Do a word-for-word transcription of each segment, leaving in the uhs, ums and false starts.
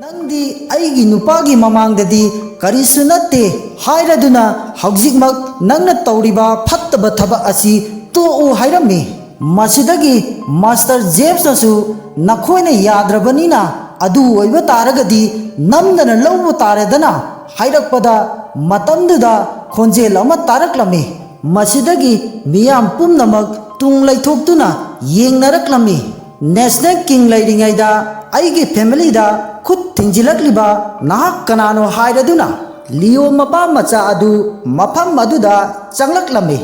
"ꯅꯪꯗꯤ ꯑꯩꯒꯤ ꯅꯨꯄꯥꯒꯤ ꯃꯃꯥꯡꯗꯗꯤ ꯀꯔꯤꯁꯨ ꯅꯠꯇꯦ ꯍꯥꯏꯔꯗꯨꯅ ꯍꯧꯖꯤꯛꯃꯛ ꯅꯪꯅ ꯇꯧꯔꯤꯕ ꯐꯠꯇꯕ ꯊꯕꯛ ꯑꯁꯤ ꯇꯣꯛꯎ" ꯍꯥꯏꯔꯝꯃꯤ꯫ ꯃꯁꯤꯗꯒꯤ ꯃꯥꯁꯇꯔ ꯖꯦꯝꯁꯅꯁꯨ, "ꯅꯈꯣꯏꯅ ꯌꯥꯗ꯭ꯔꯕꯅꯤꯅ ꯑꯗꯨ ꯑꯣꯏꯕ ꯇꯥꯔꯒꯗꯤ ꯅꯝꯗꯅ ꯂꯧꯕ ꯇꯥꯔꯦꯗꯅ" ꯍꯥꯏꯔꯛꯄꯗ, ꯃꯇꯝꯗꯨꯗ ꯈꯣꯟꯖꯦꯜ ꯑꯃ ꯇꯥꯔꯛꯂꯝꯃꯤ꯫ ꯃꯁꯤꯗꯒꯤ ꯃꯤꯌꯥꯝ ꯄꯨꯝꯅꯃꯛ ꯇꯨꯡ ꯂꯩꯊꯣꯛꯇꯨꯅ ꯌꯦꯡꯅꯔꯛꯂꯝꯃꯤ꯫ "ꯅꯦꯁꯅꯦꯜ ꯀꯤꯡ ꯂꯩꯔꯤꯉꯩꯗ ꯑꯩꯒꯤ ꯐꯦꯃꯤꯂꯤꯗ ꯈꯨꯠ ꯊꯤꯡꯖꯤꯜꯂꯛꯂꯤꯕ ꯅꯍꯥꯛ ꯀꯅꯥꯅꯣ?" ꯍꯥꯏꯔꯗꯨꯅ ꯂꯤꯑꯣ ꯃꯄꯥ ꯃꯆꯥ ꯑꯗꯨ ꯃꯐꯝ ꯑꯗꯨꯗ ꯆꯪꯂꯛꯂꯝꯃꯤ꯫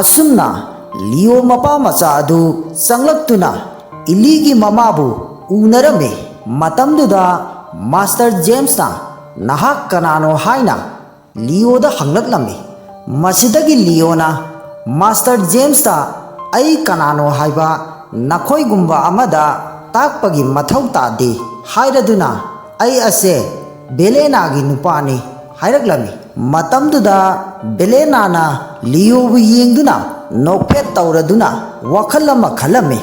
ꯑꯁꯨꯝꯅ ꯂꯤꯑꯣ ꯃꯄꯥ ꯃꯆꯥ ꯑꯗꯨ ꯆꯪꯂꯛꯇꯨꯅ ꯏꯂꯤꯒꯤ ꯃꯃꯥꯕꯨ ꯎꯅꯔꯝꯃꯤ꯫ ꯃꯇꯝꯗꯨꯗ ꯃꯥꯁꯇꯔ ꯖꯦꯝꯁꯅ "ꯅꯍꯥꯛ ꯀꯅꯥꯅꯣ?" ꯍꯥꯏꯅ ꯂꯤꯑꯣꯗ ꯍꯪꯂꯛꯂꯝꯃꯤ꯫ ꯃꯁꯤꯗꯒꯤ ꯂꯤꯑꯣꯅ ꯃꯥꯁꯇꯔ ꯖꯦꯝꯁꯇ, "ꯑꯩ ꯀꯅꯥꯅꯣ ꯍꯥꯏꯕ ꯅꯈꯣꯏꯒꯨꯝꯕ ꯑꯃꯗ ꯇꯥꯛꯄꯒꯤ ꯃꯊꯧ ꯇꯥꯗꯦ" ꯍꯥꯏꯔꯗꯨꯅ, "ꯑꯩ ꯑꯁꯦ ꯕꯦꯂꯦꯅꯥꯒꯤ ꯅꯨꯄꯥꯅꯤ" ꯍꯥꯏꯔꯛꯂꯝꯃꯤ꯫ ꯃꯇꯝꯗꯨꯗ ꯕꯦꯂꯦꯅꯥꯅ ꯂꯤꯑꯣꯕꯨ ꯌꯦꯡꯗꯨꯅ ꯅꯣꯛꯐꯦꯠ ꯇꯧꯔꯗꯨꯅ ꯋꯥꯈꯜ ꯑꯃ ꯈꯜꯂꯝꯃꯤ꯫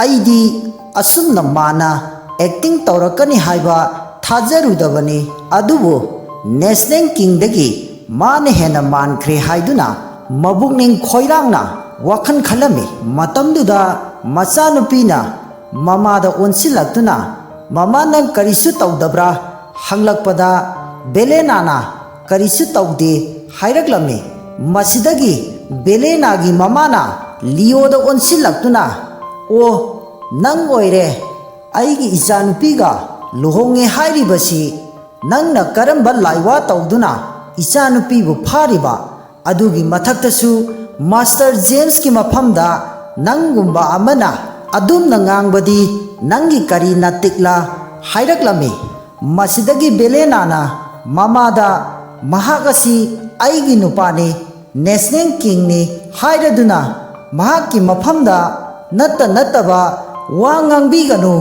"ꯑꯩꯗꯤ ꯑꯁꯨꯝꯅ ꯃꯥꯅ ꯑꯦꯛꯇꯤꯡ ꯇꯧꯔꯛꯀꯅꯤ ꯍꯥꯏꯕ ꯊꯥꯖꯔꯨꯗꯕꯅꯤ, ꯑꯗꯨꯕꯨ ꯅꯦꯁꯅꯦꯜ ꯀꯤꯡꯗꯒꯤ ꯃꯥꯅ ꯍꯦꯟꯅ ꯃꯥꯟꯈ꯭ꯔꯦ" ꯍꯥꯏꯗꯨꯅ ꯃꯕꯨꯛꯅꯤꯡ ꯈꯣꯏꯔꯥꯡꯅ ꯋꯥꯈꯜ ꯈꯜꯂꯝꯃꯤ꯫ ꯃꯇꯝꯗꯨꯗ ꯃꯆꯥꯅꯨꯄꯤꯅ ꯃꯃꯥꯗ ꯑꯣꯟꯁꯤꯜꯂꯛꯇꯨꯅ, "ꯃꯃꯥ, ꯅꯪ ꯀꯔꯤꯁꯨ ꯇꯧꯗꯕ꯭ꯔꯥ?" ꯍꯪꯂꯛꯄꯗ ꯕꯦꯂꯦꯅꯥꯅ "ꯀꯔꯤꯁꯨ ꯇꯧꯗꯦ" ꯍꯥꯏꯔꯛꯂꯝꯃꯤ꯫ ꯃꯁꯤꯗꯒꯤ ꯕꯦꯂꯦꯅꯥꯒꯤ ꯃꯃꯥꯅ ꯂꯤꯑꯣꯗ ꯑꯣꯟꯁꯤꯜꯂꯛꯇꯨꯅ, "ꯑꯣ, ꯅꯪ ꯑꯣꯏꯔꯦ ꯑꯩꯒꯤ ꯏꯆꯥꯅꯨꯄꯤꯒ ꯂꯨꯍꯣꯡꯉꯦ ꯍꯥꯏꯔꯤꯕꯁꯤ꯫ ꯅꯪꯅ ꯀꯔꯝꯕ ꯂꯥꯏꯋꯥ ꯇꯧꯗꯨꯅ ꯏꯆꯥꯅꯨꯄꯤꯕꯨ ꯐꯥꯔꯤꯕ? ꯑꯗꯨꯒꯤ ꯃꯊꯛꯇꯁꯨ ꯃꯥꯁꯇꯔ ꯖꯦꯝꯁꯀꯤ ꯃꯐꯝꯗ ꯅꯪꯒꯨꯝꯕ ꯑꯃꯅ ꯑꯗꯨꯝꯅ ꯉꯥꯡꯕꯗꯤ ꯅꯪꯒꯤ ꯀꯔꯤ ꯅꯇꯤꯛꯂꯥ?" ꯍꯥꯏꯔꯛꯂꯝꯃꯤ꯫ ꯃꯁꯤꯗꯒꯤ ꯕꯦꯂꯦꯅꯥꯅ ꯃꯃꯥꯗ, "ꯃꯍꯥꯛ ꯑꯁꯤ ꯑꯩꯒꯤ ꯅꯨꯄꯥꯅꯤ, ꯅꯦꯁꯅꯦꯜ ꯀꯤꯡꯅꯤ" ꯍꯥꯏꯔꯗꯨꯅ ꯃꯍꯥꯛꯀꯤ ꯃꯐꯝꯗ ꯅꯠꯇ ꯅꯠꯇꯕ ꯋꯥ ꯉꯥꯡꯕꯤꯒꯅꯨ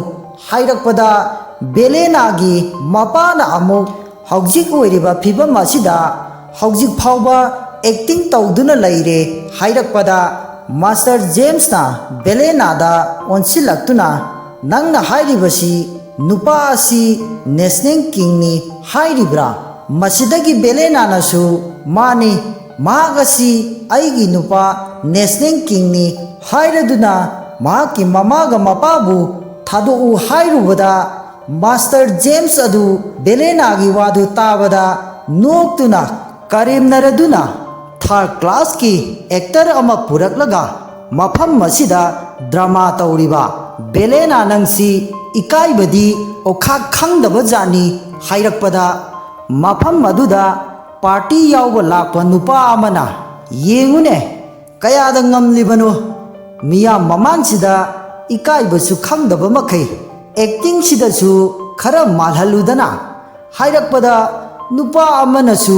ꯍꯥꯏꯔꯛꯄꯗ, ꯕꯦꯂꯦꯅꯥꯒꯤ ꯃꯄꯥꯅ ꯑꯃꯨꯛ ꯍꯧꯖꯤꯛ ꯑꯣꯏꯔꯤꯕ ꯐꯤꯕꯝ ꯑꯁꯤꯗ ꯍꯧꯖꯤꯛ ꯐꯥꯎꯕ ꯑꯦꯛꯇꯤꯡ ꯇꯧꯗꯨꯅ ꯂꯩꯔꯦ ꯍꯥꯏꯔꯛꯄꯗ, ꯃꯥꯁꯇꯔ ꯖꯦꯝꯁꯅ ꯕꯦꯂꯦꯅꯥꯗ ꯑꯣꯟꯁꯤꯜꯂꯛꯇꯨꯅ, "ꯅꯪꯅ ꯍꯥꯏꯔꯤꯕꯁꯤ ꯅꯨꯄꯥ ꯑꯁꯤ ꯅꯦꯁꯅꯦꯜ ꯀꯤꯡꯅꯤ ꯍꯥꯏꯔꯤꯕ꯭ꯔꯥ?" ꯃꯁꯤꯗꯒꯤ ꯕꯦꯂꯦꯅꯥꯅꯁꯨ, "ꯃꯥꯅꯤ, ꯃꯍꯥꯛ ꯑꯁꯤ ꯑꯩꯒꯤ ꯅꯨꯄꯥ ꯅꯦꯁꯅꯦꯜ ꯀꯤꯡꯅꯤ" ꯍꯥꯏꯔꯗꯨꯅ, ꯃꯍꯥꯛꯀꯤ ꯃꯃꯥꯒ ꯃꯄꯥꯕꯨ ꯊꯥꯗꯣꯛꯎ ꯍꯥꯏꯔꯨꯕꯗ, ꯃꯥꯁꯇꯔ ꯖꯦꯝꯁ ꯑꯗꯨ ꯕꯦꯂꯦꯅꯥꯒꯤ ꯋꯥꯗꯨ ꯇꯥꯕꯗ ꯅꯣꯛꯇꯨꯅ ꯀꯔꯦꯝꯅꯔꯗꯨꯅ, "ꯊꯥꯔꯗ ꯀ꯭ꯂꯥꯁꯀꯤ ꯑꯦꯛꯇꯔ ꯑꯃ ꯄꯨꯔꯛꯂꯒ ꯃꯐꯝ ꯑꯁꯤꯗ ꯗ꯭ꯔꯃꯥ ꯇꯧꯔꯤꯕ ꯕꯦꯂꯦꯅꯥ, ꯅꯪꯁꯤ ꯏꯀꯥꯏꯕꯗꯤ ꯑꯣꯈꯥꯛ ꯈꯪꯗꯕ ꯖꯥꯠꯅꯤ" ꯍꯥꯏꯔꯛꯄꯗ, ꯃꯐꯝ ꯑꯗꯨꯗ ꯄꯥꯔꯇꯤ ꯌꯥꯎꯕ ꯂꯥꯛꯄ ꯅꯨꯄꯥ ꯑꯃꯅ, "ꯌꯦꯡꯉꯨꯅꯦ, ꯀꯌꯥꯗ ꯉꯝꯂꯤꯕꯅꯣ? ꯃꯤꯌꯥꯝ ꯃꯃꯥꯡꯁꯤꯗ ꯏꯀꯥꯏꯕꯁꯨ ꯈꯪꯗꯕ ꯃꯈꯩ ꯑꯦꯛꯇꯤꯡꯁꯤꯗꯁꯨ ꯈꯔ ꯃꯥꯜꯍꯜꯂꯨꯗꯅ" ꯍꯥꯏꯔꯛꯄꯗ, ꯅꯨꯄꯥ ꯑꯃꯅꯁꯨ,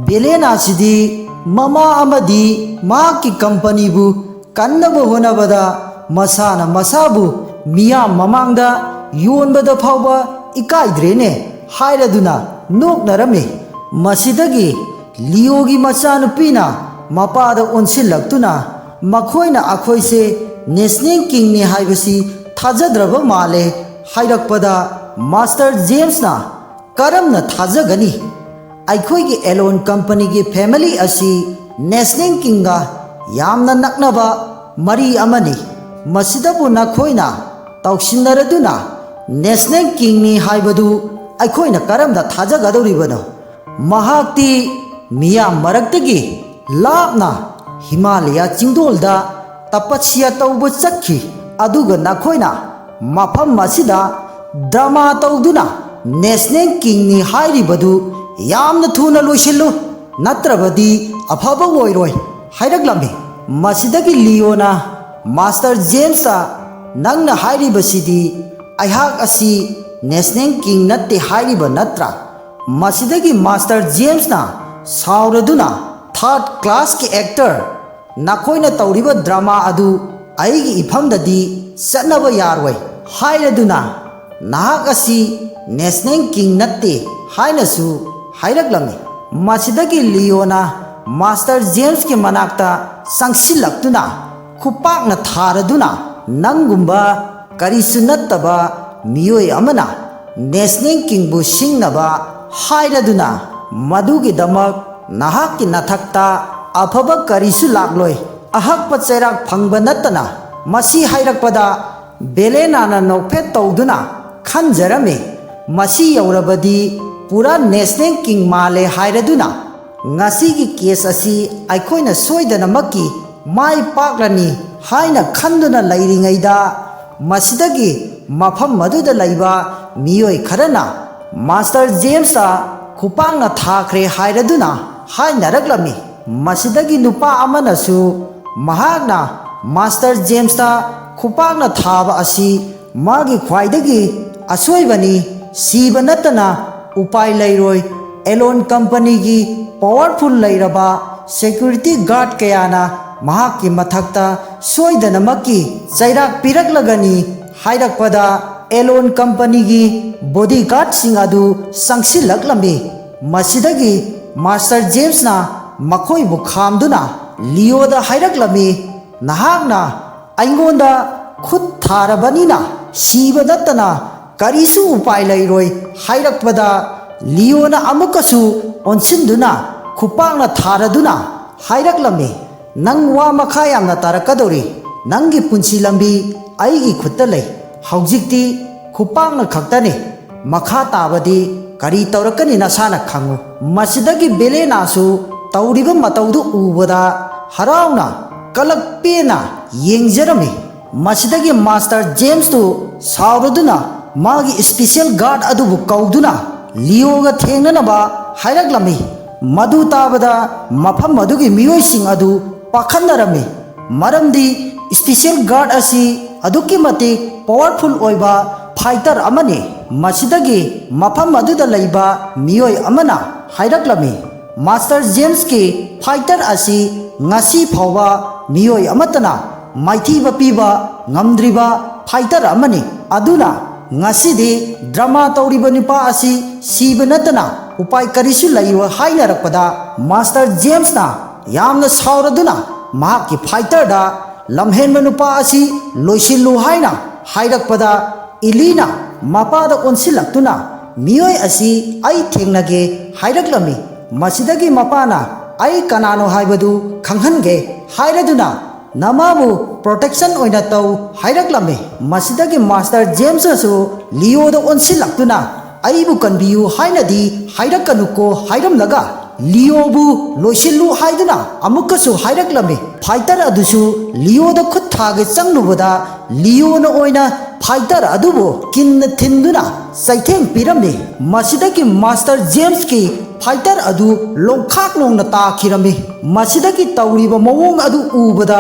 "ꯕꯦꯂꯦꯅꯥꯁꯤꯗꯤ ꯃꯃꯥ ꯑꯃꯗꯤ ꯃꯍꯥꯛꯀꯤ ꯀꯝꯄꯅꯤꯕꯨ ꯀꯟꯅꯕ ꯍꯣꯠꯅꯕꯗ ꯃꯁꯥꯅ ꯃꯁꯥꯕꯨ ꯃꯤꯌꯥꯝ ꯃꯃꯥꯡꯗ ꯌꯣꯟꯕꯗ ꯐꯥꯎꯕ ꯏꯀꯥꯏꯗ꯭ꯔꯦꯅꯦ" ꯍꯥꯏꯔꯗꯨꯅ ꯅꯣꯛꯅꯔꯝꯃꯤ꯫ ꯃꯁꯤꯗꯒꯤ ꯂꯤꯑꯣꯒꯤ ꯃꯆꯥꯅꯨꯄꯤꯅ ꯃꯄꯥꯗ ꯑꯣꯟꯁꯤꯜꯂꯛꯇꯨꯅ, "ꯃꯈꯣꯏꯅ ꯑꯩꯈꯣꯏꯁꯦ ꯅꯦꯁꯅꯦꯜ ꯀꯤꯡꯅꯤ ꯍꯥꯏꯕꯁꯤ ꯊꯥꯖꯗ꯭ꯔꯕ ꯃꯥꯜꯂꯦ" ꯍꯥꯏꯔꯛꯄꯗ, ꯃꯥꯁꯇꯔ ꯖꯦꯝꯁꯅ, "ꯀꯔꯝꯅ ꯊꯥꯖꯒꯅꯤ? ꯑꯩꯈꯣꯏꯒꯤ ꯑꯦꯂꯣꯟ ꯀꯝꯄꯅꯤꯒꯤ ꯐꯦꯃꯤꯂꯤ ꯑꯁꯤ ꯅꯦꯁꯅꯦꯜ ꯀꯤꯡꯒ ꯌꯥꯝꯅ ꯅꯛꯅꯕ ꯃꯔꯤ ꯑꯃꯅꯤ꯫ ꯃꯁꯤꯗꯕꯨ ꯅꯈꯣꯏꯅ ꯇꯧꯁꯤꯟꯅꯔꯗꯨꯅ ꯅꯦꯁꯅꯦꯜ ꯀꯤꯡꯅꯤ ꯍꯥꯏꯕꯗꯨ ꯑꯩꯈꯣꯏꯅ ꯀꯔꯝꯅ ꯊꯥꯖꯒꯗꯧꯔꯤꯕꯅꯣ? ꯃꯍꯥꯛꯇꯤ ꯃꯤꯌꯥꯝ ꯃꯔꯛꯇꯒꯤ ꯂꯥꯞꯅ ꯍꯤꯃꯥꯂꯌꯥ ꯆꯤꯡꯗꯣꯜꯗ ꯇꯄꯁ꯭ꯌꯥ ꯇꯧꯕ ꯆꯠꯈꯤ, ꯑꯗꯨꯒ ꯅꯈꯣꯏꯅ ꯃꯐꯝ ꯑꯁꯤꯗ ꯗ꯭ꯔꯃꯥ ꯇꯧꯗꯨꯅ ꯅꯦꯁꯅꯦꯜ ꯀꯤꯡꯅꯤ ꯍꯥꯏꯔꯤꯕꯗꯨ ꯌꯥꯝꯅ ꯊꯨꯅ ꯂꯣꯏꯁꯤꯜꯂꯨ, ꯅꯠꯇ꯭ꯔꯕꯗꯤ ꯑꯐꯕ ꯑꯣꯏꯔꯣꯏ" ꯍꯥꯏꯔꯛꯂꯝꯃꯤ꯫ ꯃꯁꯤꯗꯒꯤ ꯂꯤꯑꯣꯅ ꯃꯥꯁꯇꯔ ꯖꯦꯝꯁꯇ, "ꯅꯪꯅ ꯍꯥꯏꯔꯤꯕꯁꯤꯗꯤ ꯑꯩꯍꯥꯛ ꯑꯁꯤ ꯅꯦꯁꯅꯦꯜ ꯀꯤꯡ ꯅꯠꯇꯦ ꯍꯥꯏꯔꯤꯕ ꯅꯠꯇ꯭ꯔꯥ?" ꯃꯁꯤꯗꯒꯤ ꯃꯥꯁꯇꯔ ꯖꯦꯝꯁꯅ ꯁꯥꯎꯔꯗꯨꯅ, "ꯊꯥꯔꯗ ꯀ꯭ꯂꯥꯁꯀꯤ ꯑꯦꯛꯇꯔ, ꯅꯈꯣꯏꯅ ꯇꯧꯔꯤꯕ ꯗ꯭ꯔꯃꯥ ꯑꯗꯨ ꯑꯩꯒꯤ ꯏꯐꯝꯗꯗꯤ ꯆꯠꯅꯕ ꯌꯥꯔꯣꯏ" ꯍꯥꯏꯔꯗꯨꯅ, "ꯅꯍꯥꯛ ꯑꯁꯤ ꯅꯦꯁꯅꯦꯜ ꯀꯤꯡ ꯅꯠꯇꯦ" ꯍꯥꯏꯅꯁꯨ ꯍꯥꯏꯔꯛꯂꯝꯃꯤ꯫ ꯃꯁꯤꯗꯒꯤ ꯂꯤꯑꯣꯅ ꯃꯥꯁꯇꯔ ꯖꯦꯝꯁꯀꯤ ꯃꯅꯥꯛꯇ ꯆꯪꯁꯤꯜꯂꯛꯇꯨꯅ ꯈꯨꯄꯥꯛꯅ ꯊꯥꯔꯗꯨꯅ, "ꯅꯪꯒꯨꯝꯕ ꯀꯔꯤꯁꯨ ꯅꯠꯇꯕ ꯃꯤꯑꯣꯏ ꯑꯃꯅ ꯅꯦꯁꯅꯦꯜ ꯀꯤꯡꯕꯨ ꯁꯤꯡꯅꯕ ꯍꯥꯏꯔꯗꯨꯅ, ꯃꯗꯨꯒꯤꯗꯃꯛ ꯅꯍꯥꯛꯀꯤ ꯅꯊꯛꯇ ꯑꯐꯕ ꯀꯔꯤꯁꯨ ꯂꯥꯛꯂꯣꯏ꯫ ꯑꯍꯛꯄ ꯆꯩꯔꯥꯛ ꯐꯪꯕ ꯅꯠꯇꯅ ꯃꯁꯤ ꯍꯥꯏꯔꯛꯄꯗ ꯕꯦꯂꯦꯅꯥꯅ ꯅꯣꯛꯐꯦꯠ ꯇꯧꯗꯨꯅ ꯈꯟꯖꯔꯝꯃꯤ, "ꯃꯁꯤ ꯌꯧꯔꯕꯗꯤ ꯄꯨꯔꯥ ꯅꯦꯁꯅꯦꯜ ꯀꯤꯡ ꯃꯥꯜꯂꯦ" ꯍꯥꯏꯔꯗꯨꯅ, "ꯉꯁꯤꯒꯤ ꯀꯦꯁ ꯑꯁꯤ ꯑꯩꯈꯣꯏꯅ ꯁꯣꯏꯗꯅꯃꯛꯀꯤ ꯃꯥꯏ ꯄꯥꯛꯂꯅꯤ" ꯍꯥꯏꯅ ꯈꯟꯗꯨꯅ ꯂꯩꯔꯤꯉꯩꯗ, ꯃꯁꯤꯗꯒꯤ ꯃꯐꯝ ꯑꯗꯨꯗ ꯂꯩꯕ ꯃꯤꯑꯣꯏ ꯈꯔꯅ ꯃꯥꯁꯇꯔ ꯖꯦꯝꯁꯇ ꯈꯨꯄꯥꯛꯅ ꯊꯥꯈ꯭ꯔꯦ ꯍꯥꯏꯔꯗꯨꯅ ꯍꯥꯏꯅꯔꯛꯂꯝꯃꯤ꯫ ꯃꯁꯤꯗꯒꯤ ꯅꯨꯄꯥ ꯑꯃꯅꯁꯨ ꯃꯍꯥꯛꯅ ꯃꯥꯁꯇꯔ ꯖꯦꯝꯁꯇ ꯈꯨꯄꯥꯛꯅ ꯊꯥꯕ ꯑꯁꯤ ꯃꯥꯒꯤ ꯈ꯭ꯋꯥꯏꯗꯒꯤ ꯑꯁꯣꯏꯕꯅꯤ, ꯁꯤꯕ ꯅꯠꯇꯅ ꯎꯄꯥꯏ ꯂꯩꯔꯣꯏ, ꯑꯦꯂꯣꯟ ꯀꯝꯄꯅꯤꯒꯤ ꯄꯥꯋꯔꯐꯨꯜ ꯂꯩꯔꯕ ꯁꯦꯀ꯭ꯌꯨꯔꯤꯇꯤ ꯒꯥꯔꯗ ꯀꯌꯥꯅ ꯃꯍꯥꯛꯀꯤ ꯃꯊꯛꯇ ꯁꯣꯏꯗꯅꯃꯛꯀꯤ ꯆꯩꯔꯥꯛ ꯄꯤꯔꯛꯂꯒꯅꯤ ꯍꯥꯏꯔꯛꯄꯗ, ꯑꯦꯂꯣꯟ ꯀꯝꯄꯅꯤꯒꯤ ꯕꯣꯗꯤꯒꯥꯔꯗꯁꯤꯡ ꯑꯗꯨ ꯆꯪꯁꯤꯜꯂꯛꯂꯝꯃꯤ꯫ ꯃꯁꯤꯗꯒꯤ ꯃꯥꯁꯇꯔ ꯖꯦꯝꯁꯅ ꯃꯈꯣꯏꯕꯨ ꯈꯥꯝꯗꯨꯅ ꯂꯤꯑꯣꯗ ꯍꯥꯏꯔꯛꯂꯝꯃꯤ, "ꯅꯍꯥꯛꯅ ꯑꯩꯉꯣꯟꯗ ꯈꯨꯠ ꯊꯥꯔꯕꯅꯤꯅ ꯁꯤꯕ ꯅꯠꯇꯅ ꯀꯔꯤꯁꯨ ꯎꯄꯥꯏ ꯂꯩꯔꯣꯏ" ꯍꯥꯏꯔꯛꯄꯗ, ꯂꯤꯑꯣꯅ ꯑꯃꯨꯛꯀꯁꯨ ꯑꯣꯟꯁꯤꯟꯗꯨꯅ ꯈꯨꯄꯥꯛꯅ ꯊꯥꯔꯗꯨꯅ ꯍꯥꯏꯔꯛꯂꯝꯃꯤ, "ꯅꯪ ꯋꯥ ꯃꯈꯥ ꯌꯥꯝꯅ ꯇꯥꯔꯛꯀꯗꯧꯔꯤ꯫ ꯅꯪꯒꯤ ꯄꯨꯟꯁꯤ ꯂꯝꯕꯤ ꯑꯩꯒꯤ ꯈꯨꯠꯇ ꯂꯩ꯫ ꯍꯧꯖꯤꯛꯇꯤ ꯈꯨꯄꯥꯛꯅ ꯈꯛꯇꯅꯤ꯫ ꯃꯈꯥ ꯇꯥꯕꯗꯤ ꯀꯔꯤ ꯇꯧꯔꯛꯀꯅꯤ ꯅꯁꯥꯅ ꯈꯪꯉꯨ"꯫ ꯃꯁꯤꯗꯒꯤ ꯕꯦꯂꯦꯅꯥꯁꯨ ꯇꯧꯔꯤꯕ ꯃꯇꯧꯗꯨ ꯎꯕꯗ ꯍꯔꯥꯎꯅ ꯀꯂꯛ ꯄꯦꯟꯅ ꯌꯦꯡꯖꯔꯝꯃꯤ꯫ ꯃꯁꯤꯗꯒꯤ ꯃꯥꯁꯇꯔ ꯖꯦꯝꯁꯇꯨ ꯁꯥꯎꯔꯗꯨꯅ ꯃꯥꯒꯤ ꯏꯁꯄꯤꯁꯦꯜ ꯒꯥꯔꯗ ꯑꯗꯨꯕꯨ ꯀꯧꯗꯨꯅ ꯂꯤꯑꯣꯒ ꯊꯦꯡꯅꯅꯕ ꯍꯥꯏꯔꯛꯂꯝꯃꯤ꯫ ꯃꯗꯨ ꯇꯥꯕꯗ ꯃꯐꯝ ꯑꯗꯨꯒꯤ ꯃꯤꯑꯣꯏꯁꯤꯡ ꯑꯗꯨ ꯄꯥꯈꯠꯅꯔꯝꯃꯤ, ꯃꯔꯝꯗꯤ ꯏꯁꯄꯤꯁꯦꯜ ꯒꯥꯔꯗ ꯑꯁꯤ ꯑꯗꯨꯛꯀꯤ ꯃꯇꯤꯛ ꯄꯥꯋꯔꯐꯨꯜ ꯑꯣꯏꯕ ꯐꯥꯏꯇꯔ ꯑꯃꯅꯤ꯫ ꯃꯁꯤꯗꯒꯤ ꯃꯐꯝ ꯑꯗꯨꯗ ꯂꯩꯕ ꯃꯤꯑꯣꯏ ꯑꯃꯅ ꯍꯥꯏꯔꯛꯂꯝꯃꯤ, "ꯃꯥꯁꯇꯔ ꯖꯦꯝꯁꯀꯤ ꯐꯥꯏꯇꯔ ꯑꯁꯤ ꯉꯁꯤ ꯐꯥꯎꯕ ꯃꯤꯑꯣꯏ ꯑꯃꯠꯇꯅ ꯃꯥꯏꯊꯤꯕ ꯄꯤꯕ ꯉꯝꯗ꯭ꯔꯤꯕ ꯐꯥꯏꯇꯔ ꯑꯃꯅꯤ꯫ ꯑꯗꯨꯅ ꯉꯁꯤꯗꯤ ꯗ꯭ꯔꯃꯥ ꯇꯧꯔꯤꯕ ꯅꯨꯄꯥ ꯑꯁꯤ ꯁꯤꯕ ꯅꯠꯇꯅ ꯎꯄꯥꯏ ꯀꯔꯤꯁꯨ ꯂꯩꯔꯣꯏ ꯍꯥꯏꯅꯔꯛꯄꯗ, ꯃꯥꯁꯇꯔ ꯖꯦꯝꯁꯅ ꯌꯥꯝꯅ ꯁꯥꯎꯔꯗꯨꯅ ꯃꯍꯥꯛꯀꯤ ꯐꯥꯏꯇꯔꯗ ꯂꯝꯍꯦꯟꯕ ꯅꯨꯄꯥ ꯑꯁꯤ ꯂꯣꯏꯁꯤꯜꯂꯨ ꯍꯥꯏꯅ ꯍꯥꯏꯔꯛꯄꯗ, ꯏꯂꯤꯅ ꯃꯄꯥꯗ ꯑꯣꯟꯁꯤꯜꯂꯛꯇꯨꯅ, "ꯃꯤꯑꯣꯏ ꯑꯁꯤ ꯑꯩ ꯊꯦꯡꯅꯒꯦ ꯍꯥꯏꯔꯛꯂꯝꯃꯤ꯫ ꯃꯁꯤꯗꯒꯤ ꯃꯄꯥꯅ ꯑꯩ ꯀꯅꯥꯅꯣ ꯍꯥꯏꯕꯗꯨ ꯈꯪꯍꯟꯒꯦ" ꯍꯥꯏꯔꯗꯨꯅ, "ꯅꯃꯥꯕꯨ ꯄ꯭ꯔꯣꯇꯦꯛꯁꯟ ꯑꯣꯏꯅ ꯇꯧ" ꯍꯥꯏꯔꯛꯂꯝꯃꯤ꯫ ꯃꯁꯤꯗꯒꯤ ꯃꯥꯁꯇꯔ ꯖꯦꯝꯁꯅꯁꯨ ꯂꯤꯑꯣꯗ ꯑꯣꯟꯁꯤꯜꯂꯛꯇꯨꯅ, "ꯑꯩꯕꯨ ꯀꯟꯕꯤꯌꯨ ꯍꯥꯏꯅꯗꯤ ꯍꯥꯏꯔꯛꯀꯅꯨꯀꯣ" ꯍꯥꯏꯔꯝꯂꯒ, ꯂꯤꯑꯣꯕꯨ ꯂꯣꯏꯁꯤꯜꯂꯨ ꯍꯥꯏꯗꯨꯅ ꯑꯃꯨꯛꯀꯁꯨ ꯍꯥꯏꯔꯛꯂꯝꯃꯤ꯫ ꯐꯥꯏꯇꯔ ꯑꯗꯨꯁꯨ ꯂꯤꯑꯣꯗ ꯈꯨꯠ ꯊꯥꯒꯦ ꯆꯪꯂꯨꯕꯗ, ꯂꯤꯑꯣꯅ ꯑꯣꯏꯅ ꯐꯥꯏꯇꯔ ꯑꯗꯨꯕꯨ ꯀꯤꯟꯅ ꯊꯤꯟꯗꯨꯅ ꯆꯩꯊꯦꯡ ꯄꯤꯔꯝꯃꯤ꯫ ꯃꯁꯤꯗꯒꯤ ꯃꯥꯁꯇꯔ ꯖꯦꯝꯁꯀꯤ ꯐꯥꯏꯇꯔ ꯑꯗꯨ ꯂꯣꯡꯈꯥꯛ ꯂꯣꯡꯅ ꯇꯥꯈꯤꯔꯝꯃꯤ꯫ ꯃꯁꯤꯗꯒꯤ ꯇꯧꯔꯤꯕ ꯃꯑꯣꯡ ꯑꯗꯨ ꯎꯕꯗ,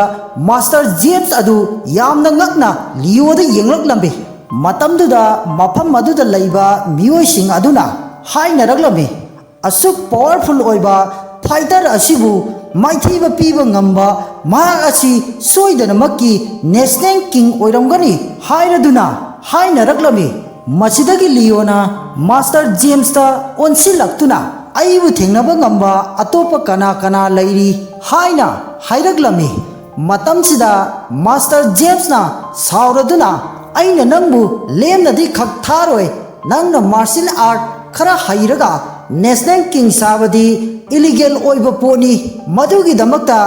ꯃꯥꯁꯇꯔ ꯖꯦꯝꯁ ꯑꯗꯨ ꯌꯥꯝꯅ ꯉꯛꯅ ꯂꯤꯑꯣꯗ ꯌꯦꯡꯂꯛꯂꯝꯃꯤ꯫ ꯃꯇꯝꯗꯨꯗ ꯃꯐꯝ ꯑꯗꯨꯗ ꯂꯩꯕ ꯃꯤꯑꯣꯏꯁꯤꯡ ꯑꯗꯨꯅ ꯍꯥꯏꯅꯔꯛꯂꯝꯃꯤ, "ꯑꯁꯨꯛ ꯄꯥꯋꯔꯐꯨꯜ ꯑꯣꯏꯕ ꯐꯥꯏꯇꯔ ꯑꯁꯤꯕꯨ ꯃꯥꯏꯊꯤꯕ ꯄꯤꯕ ꯉꯝꯕ ꯃꯍꯥꯛ ꯑꯁꯤ ꯁꯣꯏꯗꯅꯃꯛꯀꯤ ꯅꯦꯁꯅꯦꯜ ꯀꯤꯡ ꯑꯣꯏꯔꯝꯒꯅꯤ" ꯍꯥꯏꯔꯗꯨꯅ ꯍꯥꯏꯅꯔꯛꯂꯝꯃꯤ꯫ ꯃꯁꯤꯗꯒꯤ ꯂꯤꯑꯣꯅ ꯃꯥꯁꯇꯔ ꯖꯦꯝꯁꯇ ꯑꯣꯟꯁꯤꯜꯂꯛꯇꯨꯅ, "ꯑꯩꯕꯨ ꯊꯦꯡꯅꯕ ꯉꯝꯕ ꯑꯇꯣꯞꯄ ꯀꯅꯥ ꯀꯅꯥ ꯂꯩꯔꯤ?" ꯍꯥꯏꯅ ꯍꯥꯏꯔꯛꯂꯝꯃꯤ꯫ ꯃꯇꯝꯁꯤꯗ ꯃꯥꯁꯇꯔ ꯖꯦꯝꯁꯅ ꯁꯥꯎꯔꯗꯨꯅ, "ꯑꯩꯅ ꯅꯪꯕꯨ ꯂꯦꯝꯅꯗꯤ ꯈꯛ ꯊꯥꯔꯣꯏ꯫ ꯅꯪꯅ ꯃꯥꯔꯁꯤꯌꯦꯜ ꯑꯥꯔꯠ ꯈꯔ ꯍꯩꯔꯒ ꯅꯦꯁꯅꯦꯜ ꯀꯤꯡ ꯁꯥꯕꯗꯤ ꯏꯂꯤꯒꯦꯜ ꯑꯣꯏꯕ ꯄꯣꯠꯅꯤ꯫ ꯃꯗꯨꯒꯤꯗꯃꯛꯇ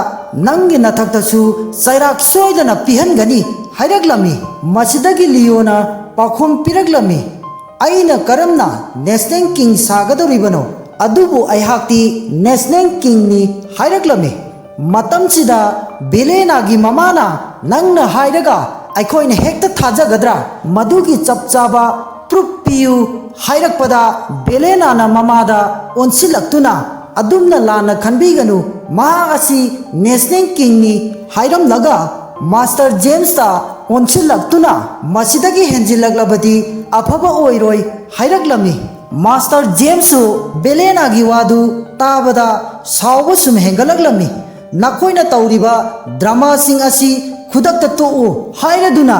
ꯅꯪꯒꯤ ꯅꯊꯛꯇꯁꯨ ꯆꯩꯔꯥꯛ ꯁꯣꯏꯗꯅ ꯄꯤꯍꯟꯒꯅꯤ" ꯍꯥꯏꯔꯛꯂꯝꯃꯤ꯫ ꯃꯁꯤꯗꯒꯤ ꯂꯤꯑꯣꯅ ꯄꯥꯎꯈꯨꯝ ꯄꯤꯔꯛꯂꯝꯃꯤ, "ꯑꯩꯅ ꯀꯔꯝꯅ ꯅꯦꯁꯅꯦꯜ ꯀꯤꯡ ꯁꯥꯒꯗꯧꯔꯤꯕꯅꯣ? ꯑꯗꯨꯕꯨ ꯑꯩꯍꯥꯛꯇꯤ ꯅꯦꯁꯅꯦꯜ ꯀꯤꯡꯅꯤ" ꯍꯥꯏꯔꯛꯂꯝꯃꯤ꯫ ꯃꯇꯝꯁꯤꯗ ꯕꯦꯂꯦꯅꯥꯒꯤ ꯃꯃꯥꯅ, "ꯅꯪꯅ ꯍꯥꯏꯔꯒ ꯑꯩꯈꯣꯏꯅ ꯍꯦꯛꯇ ꯊꯥꯖꯒꯗ꯭ꯔꯥ? ꯃꯗꯨꯒꯤ ꯆꯞ ꯆꯥꯕ ꯄ꯭ꯔꯨꯐ ꯄꯤꯌꯨ" ꯍꯥꯏꯔꯛꯄꯗ, ꯕꯦꯂꯦꯅꯥꯅ ꯃꯃꯥꯗ ꯑꯣꯟꯁꯤꯜꯂꯛꯇꯨꯅ, "ꯑꯗꯨꯝꯅ ꯂꯥꯟꯅ ꯈꯟꯕꯤꯒꯅꯨ, ꯃꯍꯥꯛ ꯑꯁꯤ ꯅꯦꯁꯅꯦꯜ ꯀꯤꯡꯅꯤ" ꯍꯥꯏꯔꯝꯂꯒ, ꯃꯥꯁꯇꯔ ꯖꯦꯝꯁꯇ ꯑꯣꯟꯁꯤꯜꯂꯛꯇꯨꯅ, "ꯃꯁꯤꯗꯒꯤ ꯍꯦꯟꯖꯤꯜꯂꯛꯂꯕꯗꯤ ꯑꯐꯕ ꯑꯣꯏꯔꯣꯏ" ꯍꯥꯏꯔꯛꯂꯝꯃꯤ꯫ ꯃꯥꯁꯇꯔ ꯖꯦꯝꯁꯁꯨ ꯕꯦꯂꯦꯅꯥꯒꯤ ꯋꯥꯗꯨ ꯇꯥꯕꯗ ꯁꯥꯎꯕ ꯁꯨꯝ ꯍꯦꯟꯒꯠꯂꯛꯂꯝꯃꯤ꯫ "ꯅꯈꯣꯏꯅ ꯇꯧꯔꯤꯕ ꯗ꯭ꯔꯃꯥꯁꯤꯡ ꯑꯁꯤ ꯈꯨꯗꯛꯇ ꯇꯣꯛꯎ" ꯍꯥꯏꯔꯗꯨꯅ,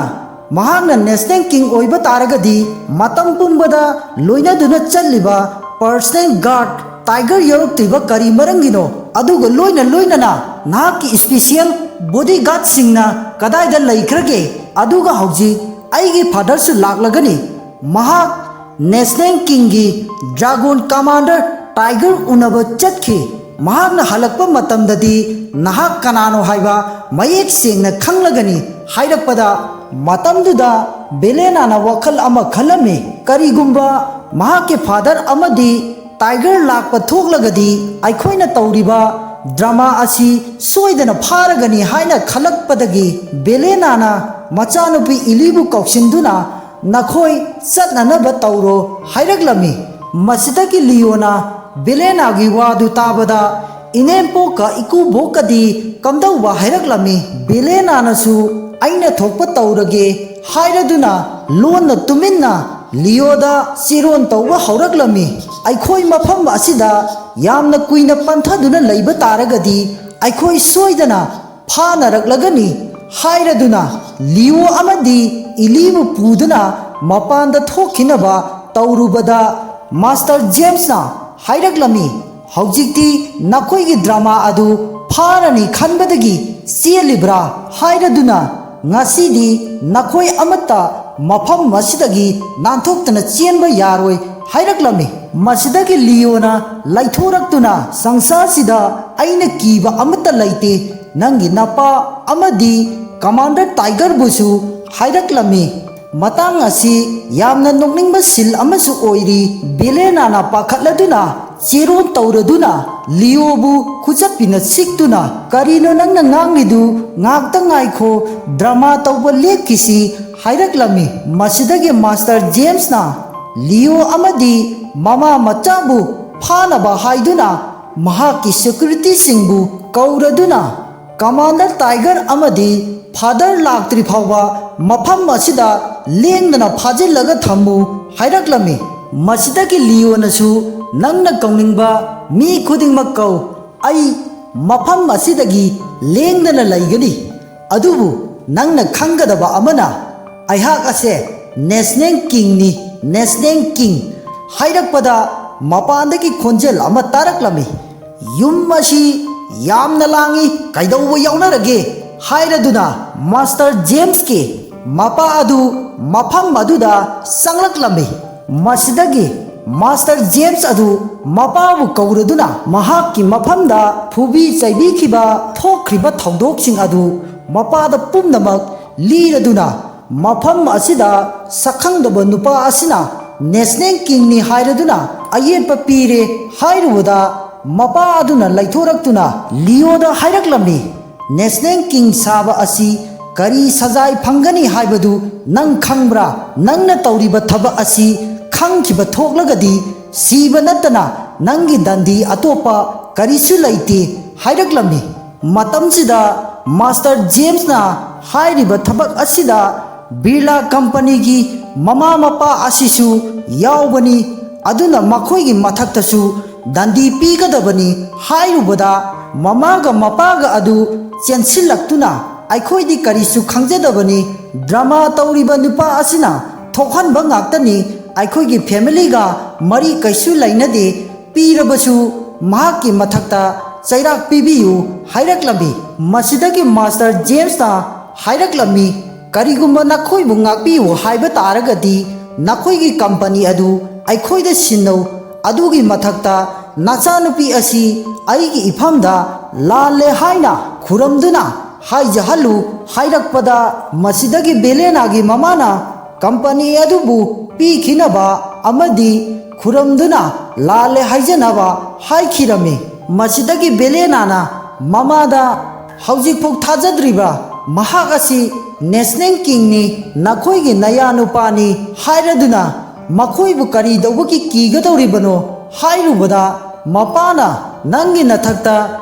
ꯃꯍꯥꯛꯅ ꯅꯦꯁꯅꯦꯜ ꯀꯤꯡ ꯑꯣꯏꯕ ꯇꯥꯔꯒꯗꯤ, ꯃꯇꯝ ꯄꯨꯝꯕꯗ ꯂꯣꯏꯅꯗꯨꯅ ꯆꯠꯂꯤꯕ ꯄꯔꯁꯅꯦꯜ ꯒꯥꯔꯗ ꯇꯥꯏꯒꯔ ꯌꯥꯎꯔꯛꯇ꯭ꯔꯤꯕ ꯀꯔꯤ ꯃꯔꯝꯒꯤꯅꯣ? ꯑꯗꯨꯒ ꯂꯣꯏꯅ ꯂꯣꯏꯅꯅ ꯅꯍꯥꯛꯀꯤ ꯏꯁꯄꯤꯁꯤꯌꯦꯜ ꯕꯣꯗꯤꯒꯥꯔꯗꯁꯤꯡꯅ ꯀꯗꯥꯏꯗ ꯂꯩꯈ꯭ꯔꯒꯦ? ꯑꯗꯨꯒ ꯍꯧꯖꯤꯛ ꯑꯩꯒꯤ ꯐꯥꯗꯔꯁꯨ ꯂꯥꯛꯂꯒꯅꯤ꯫ ꯃꯍꯥꯛ ꯅꯦꯁꯅꯦꯜ ꯀꯤꯡꯒꯤ ꯗ꯭ꯔꯥꯒꯣꯟ ꯀꯃꯥꯟꯗꯔ ꯇꯥꯏꯒꯔ ꯎꯅꯕ ꯆꯠꯈꯤ꯫ ꯃꯍꯥꯛꯅ ꯍꯜꯂꯛꯄ ꯃꯇꯝꯗꯗꯤ ꯅꯍꯥꯛ ꯀꯅꯥꯅꯣ ꯍꯥꯏꯕ ꯃꯌꯦꯛ ꯁꯦꯡꯅ ꯈꯪꯂꯒꯅꯤ ꯍꯥꯏꯔꯛꯄꯗ, ꯃꯇꯝꯗꯨꯗ ꯕꯦꯂꯦꯅꯥꯅ ꯋꯥꯈꯜ ꯑꯃ ꯈꯜꯂꯝꯃꯤ꯫ ꯀꯔꯤꯒꯨꯝꯕ ꯃꯍꯥꯛꯀꯤ ꯐꯥꯗꯔ ꯑꯃꯗꯤ ꯇꯥꯏꯒꯔ ꯂꯥꯛꯄ ꯊꯣꯛꯂꯒꯗꯤ ꯑꯩꯈꯣꯏꯅ ꯇꯧꯔꯤꯕ ꯗ꯭ꯔꯃꯥ ꯑꯁꯤ ꯁꯣꯏꯗꯅ ꯐꯥꯔꯒꯅꯤ ꯍꯥꯏꯅ ꯈꯜꯂꯛꯄꯗꯒꯤ ꯕꯦꯂꯦꯅꯥꯅ ꯃꯆꯥꯅꯨꯄꯤ ꯏꯂꯤꯕꯨ ꯀꯧꯁꯤꯟꯗꯨꯅ, "ꯅꯈꯣꯏ ꯆꯠꯅꯅꯕ ꯇꯧꯔꯣ" ꯍꯥꯏꯔꯛꯂꯝꯃꯤ꯫ ꯃꯁꯤꯗꯒꯤ ꯂꯤꯌꯣꯅ ꯕꯦꯂꯦꯅꯥꯒꯤ ꯋꯥꯗꯨ ꯇꯥꯕꯗ, "ꯏꯅꯦꯝꯄꯣꯛꯀ ꯏꯀꯨꯕꯣꯛꯀꯗꯤ ꯀꯝꯗꯧꯕ?" ꯍꯥꯏꯔꯛꯂꯝꯃꯤ꯫ ꯕꯦꯂꯦꯅꯥꯅꯁꯨ "ꯑꯩꯅ ꯊꯣꯛꯄ ꯇꯧꯔꯒꯦ" ꯍꯥꯏꯔꯗꯨꯅ ꯂꯣꯟꯅ ꯇꯨꯃꯤꯟꯅ ꯂꯤꯌꯣꯗ ꯆꯤꯔꯣꯟ ꯇꯧꯕ ꯍꯧꯔꯛꯂꯝꯃꯤ꯫ "ꯑꯩꯈꯣꯏ ꯃꯐꯝ ꯑꯁꯤꯗ ꯌꯥꯝꯅ ꯀꯨꯏꯅ ꯄꯟꯊꯗꯨꯅ ꯂꯩꯕ ꯇꯥꯔꯒꯗꯤ ꯑꯩꯈꯣꯏ ꯁꯣꯏꯗꯅ ꯐꯥꯅꯔꯛꯂꯒꯅꯤ" ꯍꯥꯏꯔꯗꯨꯅ ꯂꯤꯌꯣ ꯑꯃꯗꯤ ꯏꯂꯤꯕꯨ ꯄꯨꯗꯨꯅ ꯃꯄꯥꯟꯗ ꯊꯣꯛꯈꯤꯅꯕ ꯇꯧꯔꯨꯕꯗ, ꯃꯥꯁꯇꯔ ꯖꯦꯝꯁꯅ ꯍꯥꯏꯔꯛꯂꯝꯃꯤ, "ꯍꯧꯖꯤꯛꯇꯤ ꯅꯈꯣꯏꯒꯤ ꯗ꯭ꯔꯃꯥ ꯑꯗꯨ ꯐꯥꯔꯅꯤ ꯈꯟꯕꯗꯒꯤ ꯆꯦꯜꯂꯤꯕ꯭ꯔꯥ?" ꯍꯥꯏꯔꯗꯨꯅ, "ꯉꯁꯤꯗꯤ ꯅꯈꯣꯏ ꯑꯃꯠꯇ ꯃꯐꯝ ꯑꯁꯤꯗꯒꯤ ꯅꯥꯟꯊꯣꯛꯇꯅ ꯆꯦꯟꯕ ꯌꯥꯔꯣꯏ" ꯍꯥꯏꯔꯛꯂꯝꯃꯤ꯫ ꯃꯁꯤꯗꯒꯤ ꯂꯤꯌꯣꯅ ꯂꯩꯊꯣꯔꯛꯇꯨꯅ, "ꯁꯪꯁꯥꯔꯁꯤꯗ ꯑꯩꯅ ꯀꯤꯕ ꯑꯃꯠꯇ ꯂꯩꯇꯦ, ꯅꯪꯒꯤ ꯅꯄꯥ ꯑꯃꯗꯤ ꯀꯃꯥꯟꯗꯔ ꯇꯥꯏꯒꯔꯕꯨꯁꯨ" ꯍꯥꯏꯔꯛꯂꯝꯃꯤ꯫ ꯃꯇꯥꯡ ꯑꯁꯤ ꯌꯥꯝꯅ ꯅꯣꯛꯅꯤꯡꯕ ꯁꯤꯟ ꯑꯃꯁꯨ ꯑꯣꯏꯔꯤ꯫ ꯕꯦꯂꯦꯅꯥꯅ ꯄꯥꯈꯠꯂꯗꯨꯅ ꯆꯦꯔꯣꯟ ꯇꯧꯔꯗꯨꯅ ꯂꯤꯌꯣꯕꯨ ꯈꯨꯆꯞꯄꯤꯅ ꯁꯤꯛꯇꯨꯅ, "ꯀꯔꯤꯅꯣ ꯅꯪꯅ ꯉꯥꯡꯂꯤꯗꯨ? ꯉꯥꯛꯇ ꯉꯥꯏꯈꯣ, ꯗ꯭ꯔꯃꯥ ꯇꯧꯕ ꯂꯦꯞꯈꯤꯁꯤ" ꯍꯥꯏꯔꯛꯂꯝꯃꯤ꯫ ꯃꯁꯤꯗꯒꯤ ꯃꯥꯁꯇꯔ ꯖꯦꯝꯁꯅ ꯂꯤꯌꯣ ꯑꯃꯗꯤ ꯃꯃꯥ ꯃꯆꯥꯕꯨ ꯐꯥꯅꯕ ꯍꯥꯏꯗꯨꯅ ꯃꯍꯥꯛꯀꯤ ꯁꯦꯀ꯭ꯌꯨꯔꯤꯇꯤꯁꯤꯡꯕꯨ ꯀꯧꯔꯗꯨꯅ, "ꯀꯃꯥꯟꯗꯔ ꯇꯥꯏꯒꯔ ꯑꯃꯗꯤ ꯐꯥꯗꯔ ꯂꯥꯛꯇ꯭ꯔꯤ ꯐꯥꯎꯕ ꯃꯐꯝ ꯑꯁꯤꯗ ꯂꯦꯡꯗꯅ ꯐꯥꯖꯤꯜꯂꯒ ꯊꯝꯃꯨ" ꯍꯥꯏꯔꯛꯂꯝꯃꯤ꯫ ꯃꯁꯤꯗꯒꯤ ꯂꯤꯌꯣꯅꯁꯨ, "ꯅꯪꯅ ꯀꯧꯅꯤꯡꯕ ꯃꯤ ꯈꯨꯗꯤꯡꯃꯛ ꯀꯧ, ꯑꯩ ꯃꯐꯝ ꯑꯁꯤꯗꯒꯤ ꯂꯦꯡꯗꯅ ꯂꯩꯒꯅꯤ꯫ ꯑꯗꯨꯕꯨ ꯅꯪꯅ ꯈꯪꯒꯗꯕ ꯑꯃꯅ, ꯑꯩꯍꯥꯛ ꯑꯁꯦ ꯅꯦꯁꯅꯦꯜ ꯀꯤꯡꯅꯤ, ꯅꯦꯁꯅꯦꯜ ꯀꯤꯡ" ꯍꯥꯏꯔꯛꯄꯗ, ꯃꯄꯥꯟꯗꯒꯤ ꯈꯣꯟꯖꯦꯜ ꯑꯃ ꯇꯥꯔꯛꯂꯝꯃꯤ꯫ "ꯌꯨꯝ ꯑꯁꯤ ꯌꯥꯝꯅ ꯂꯥꯡꯏ, ꯀꯩꯗꯧꯕ ꯌꯥꯎꯅꯔꯒꯦ?" ꯍꯥꯏꯔꯗꯨꯅ ꯃꯥꯁꯇꯔ ꯖꯦꯝꯁꯀꯤ ꯃꯄꯥ ꯑꯗꯨ ꯃꯐꯝ ꯑꯗꯨꯗ ꯆꯪꯂꯛꯂꯝꯃꯤ꯫ ꯃꯁꯤꯗꯒꯤ ꯃꯥꯁꯇꯔ ꯖꯦꯝꯁ ꯑꯗꯨ ꯃꯄꯥꯕꯨ ꯀꯧꯔꯗꯨꯅ ꯃꯍꯥꯛꯀꯤ ꯃꯐꯝꯗ ꯐꯨꯕꯤ ꯆꯩꯕꯤꯈꯤꯕ ꯊꯣꯛꯈ꯭ꯔꯤꯕ ꯊꯧꯗꯣꯛꯁꯤꯡ ꯑꯗꯨ ꯃꯄꯥꯗ ꯄꯨꯝꯅꯃꯛ ꯂꯤꯔꯗꯨꯅ, ꯃꯐꯝ ꯑꯁꯤꯗ ꯁꯛꯈꯪꯗꯕ ꯅꯨꯄꯥ ꯑꯁꯤꯅ ꯅꯦꯁꯅꯦꯜ ꯀꯤꯡꯅꯤ ꯍꯥꯏꯔꯗꯨꯅ ꯑꯌꯦꯠꯄ ꯄꯤꯔꯦ ꯍꯥꯏꯔꯨꯕꯗ, ꯃꯄꯥ ꯑꯗꯨꯅ ꯂꯩꯊꯣꯔꯛꯇꯨꯅ ꯂꯤꯑꯣꯗ ꯍꯥꯏꯔꯛꯂꯝꯃꯤ, "ꯅꯦꯁꯅꯦꯜ ꯀꯤꯡ ꯁꯥꯕ ꯑꯁꯤ ꯀꯔꯤ ꯁꯖꯥꯏ ꯐꯪꯒꯅꯤ ꯍꯥꯏꯕꯗꯨ ꯅꯪ ꯈꯪꯕ꯭ꯔꯥ? ꯅꯪꯅ ꯇꯧꯔꯤꯕ ꯊꯕꯛ ꯑꯁꯤ ꯈꯪꯈꯤꯕ ꯊꯣꯛꯂꯒꯗꯤ ꯁꯤꯕ ꯅꯠꯇꯅ ꯅꯪꯒꯤ ꯗꯟꯗꯤ ꯑꯇꯣꯞꯄ ꯀꯔꯤꯁꯨ ꯂꯩꯇꯦ" ꯍꯥꯏꯔꯛꯂꯝꯃꯤ꯫ ꯃꯇꯝꯁꯤꯗ ꯃꯥꯁꯇꯔ ꯖꯦꯝꯁꯅ ꯍꯥꯏꯔꯤꯕ ꯊꯕꯛ ꯑꯁꯤꯗ ꯕꯤꯔꯂꯥ ꯀꯝꯄꯅꯤꯒꯤ ꯃꯃꯥ ꯃꯄꯥ ꯑꯁꯤꯁꯨ ꯌꯥꯎꯕꯅꯤ꯫ ꯑꯗꯨꯅ ꯃꯈꯣꯏꯒꯤ ꯃꯊꯛꯇꯁꯨ ꯗꯟꯗꯤ ꯄꯤꯒꯗꯕꯅꯤ ꯍꯥꯏꯔꯨꯕꯗ, ꯃꯃꯥꯒ ꯃꯄꯥꯒ ꯑꯗꯨ ꯆꯦꯟꯁꯤꯜꯂꯛꯇꯨꯅ, "ꯑꯩꯈꯣꯏꯗꯤ ꯀꯔꯤꯁꯨ ꯈꯪꯖꯗꯕꯅꯤ, ꯗ꯭ꯔꯃꯥ ꯇꯧꯔꯤꯕ ꯅꯨꯄꯥ ꯑꯁꯤꯅ ꯊꯣꯛꯍꯟꯕ ꯉꯥꯛꯇꯅꯤ, ꯑꯩꯈꯣꯏꯒꯤ ꯐꯦꯃꯤꯂꯤꯒ ꯃꯔꯤ ꯀꯩꯁꯨ ꯂꯩꯅꯗꯦ, ꯄꯤꯔꯕꯁꯨ ꯃꯍꯥꯛꯀꯤ ꯃꯊꯛꯇ ꯆꯩꯔꯥꯛ ꯄꯤꯕꯤꯌꯨ" ꯍꯥꯏꯔꯛꯂꯝꯃꯤ꯫ ꯃꯁꯤꯗꯒꯤ ꯃꯥꯁꯇꯔ ꯖꯦꯝꯁꯅ ꯍꯥꯏꯔꯛꯂꯝꯃꯤ, "ꯀꯔꯤꯒꯨꯝꯕ ꯅꯈꯣꯏꯕꯨ ꯉꯥꯛꯄꯤꯌꯨ ꯍꯥꯏꯕ ꯇꯥꯔꯒꯗꯤ ꯅꯈꯣꯏꯒꯤ ꯀꯝꯄꯅꯤ ꯑꯗꯨ ꯑꯩꯈꯣꯏꯗ ꯁꯤꯟꯅꯧ, ꯑꯗꯨꯒꯤ ꯃꯊꯛꯇ ꯅꯆꯥꯅꯨꯄꯤ ꯑꯁꯤ ꯑꯩꯒꯤ ꯏꯐꯝꯗ ꯂꯥꯜꯂꯦ ꯍꯥꯏꯅ ꯈꯨꯔꯝꯗꯨꯅ ꯍꯥꯏꯖꯍꯜꯂꯨ" ꯍꯥꯏꯔꯛꯄꯗ, ꯃꯁꯤꯗꯒꯤ ꯕꯦꯂꯦꯅꯥꯒꯤ ꯃꯃꯥꯅ ꯀꯝꯄꯅꯤ ꯑꯗꯨꯕꯨ ꯄꯤꯈꯤꯅꯕ ꯑꯃꯗꯤ ꯈꯨꯔꯝꯗꯨꯅ ꯂꯥꯜꯂꯦ ꯍꯥꯏꯖꯅꯕ ꯍꯥꯏꯈꯤꯔꯝꯃꯤ꯫ ꯃꯁꯤꯗꯒꯤ ꯕꯦꯂꯦꯅꯥꯅ ꯃꯃꯥꯗ, "ꯍꯧꯖꯤꯛꯐꯥꯎ ꯊꯥꯖꯗ꯭ꯔꯤꯕ ꯃꯍꯥꯛ ꯑꯁꯤ ꯅꯦꯁꯅꯦꯜ ꯀꯤꯡꯅꯤ, ꯅꯈꯣꯏꯒꯤ ꯅꯌꯥꯅꯨꯄꯥꯅꯤ ꯍꯥꯏꯔꯗꯨꯅ ꯃꯈꯣꯏꯕꯨ ꯀꯔꯤꯗꯧꯕꯒꯤ ꯀꯤꯒꯗꯧꯔꯤꯕꯅꯣ?" ꯍꯥꯏꯔꯨꯕꯗ, ꯃꯄꯥꯅ, "ꯅꯪꯒꯤ ꯅꯊꯛꯇ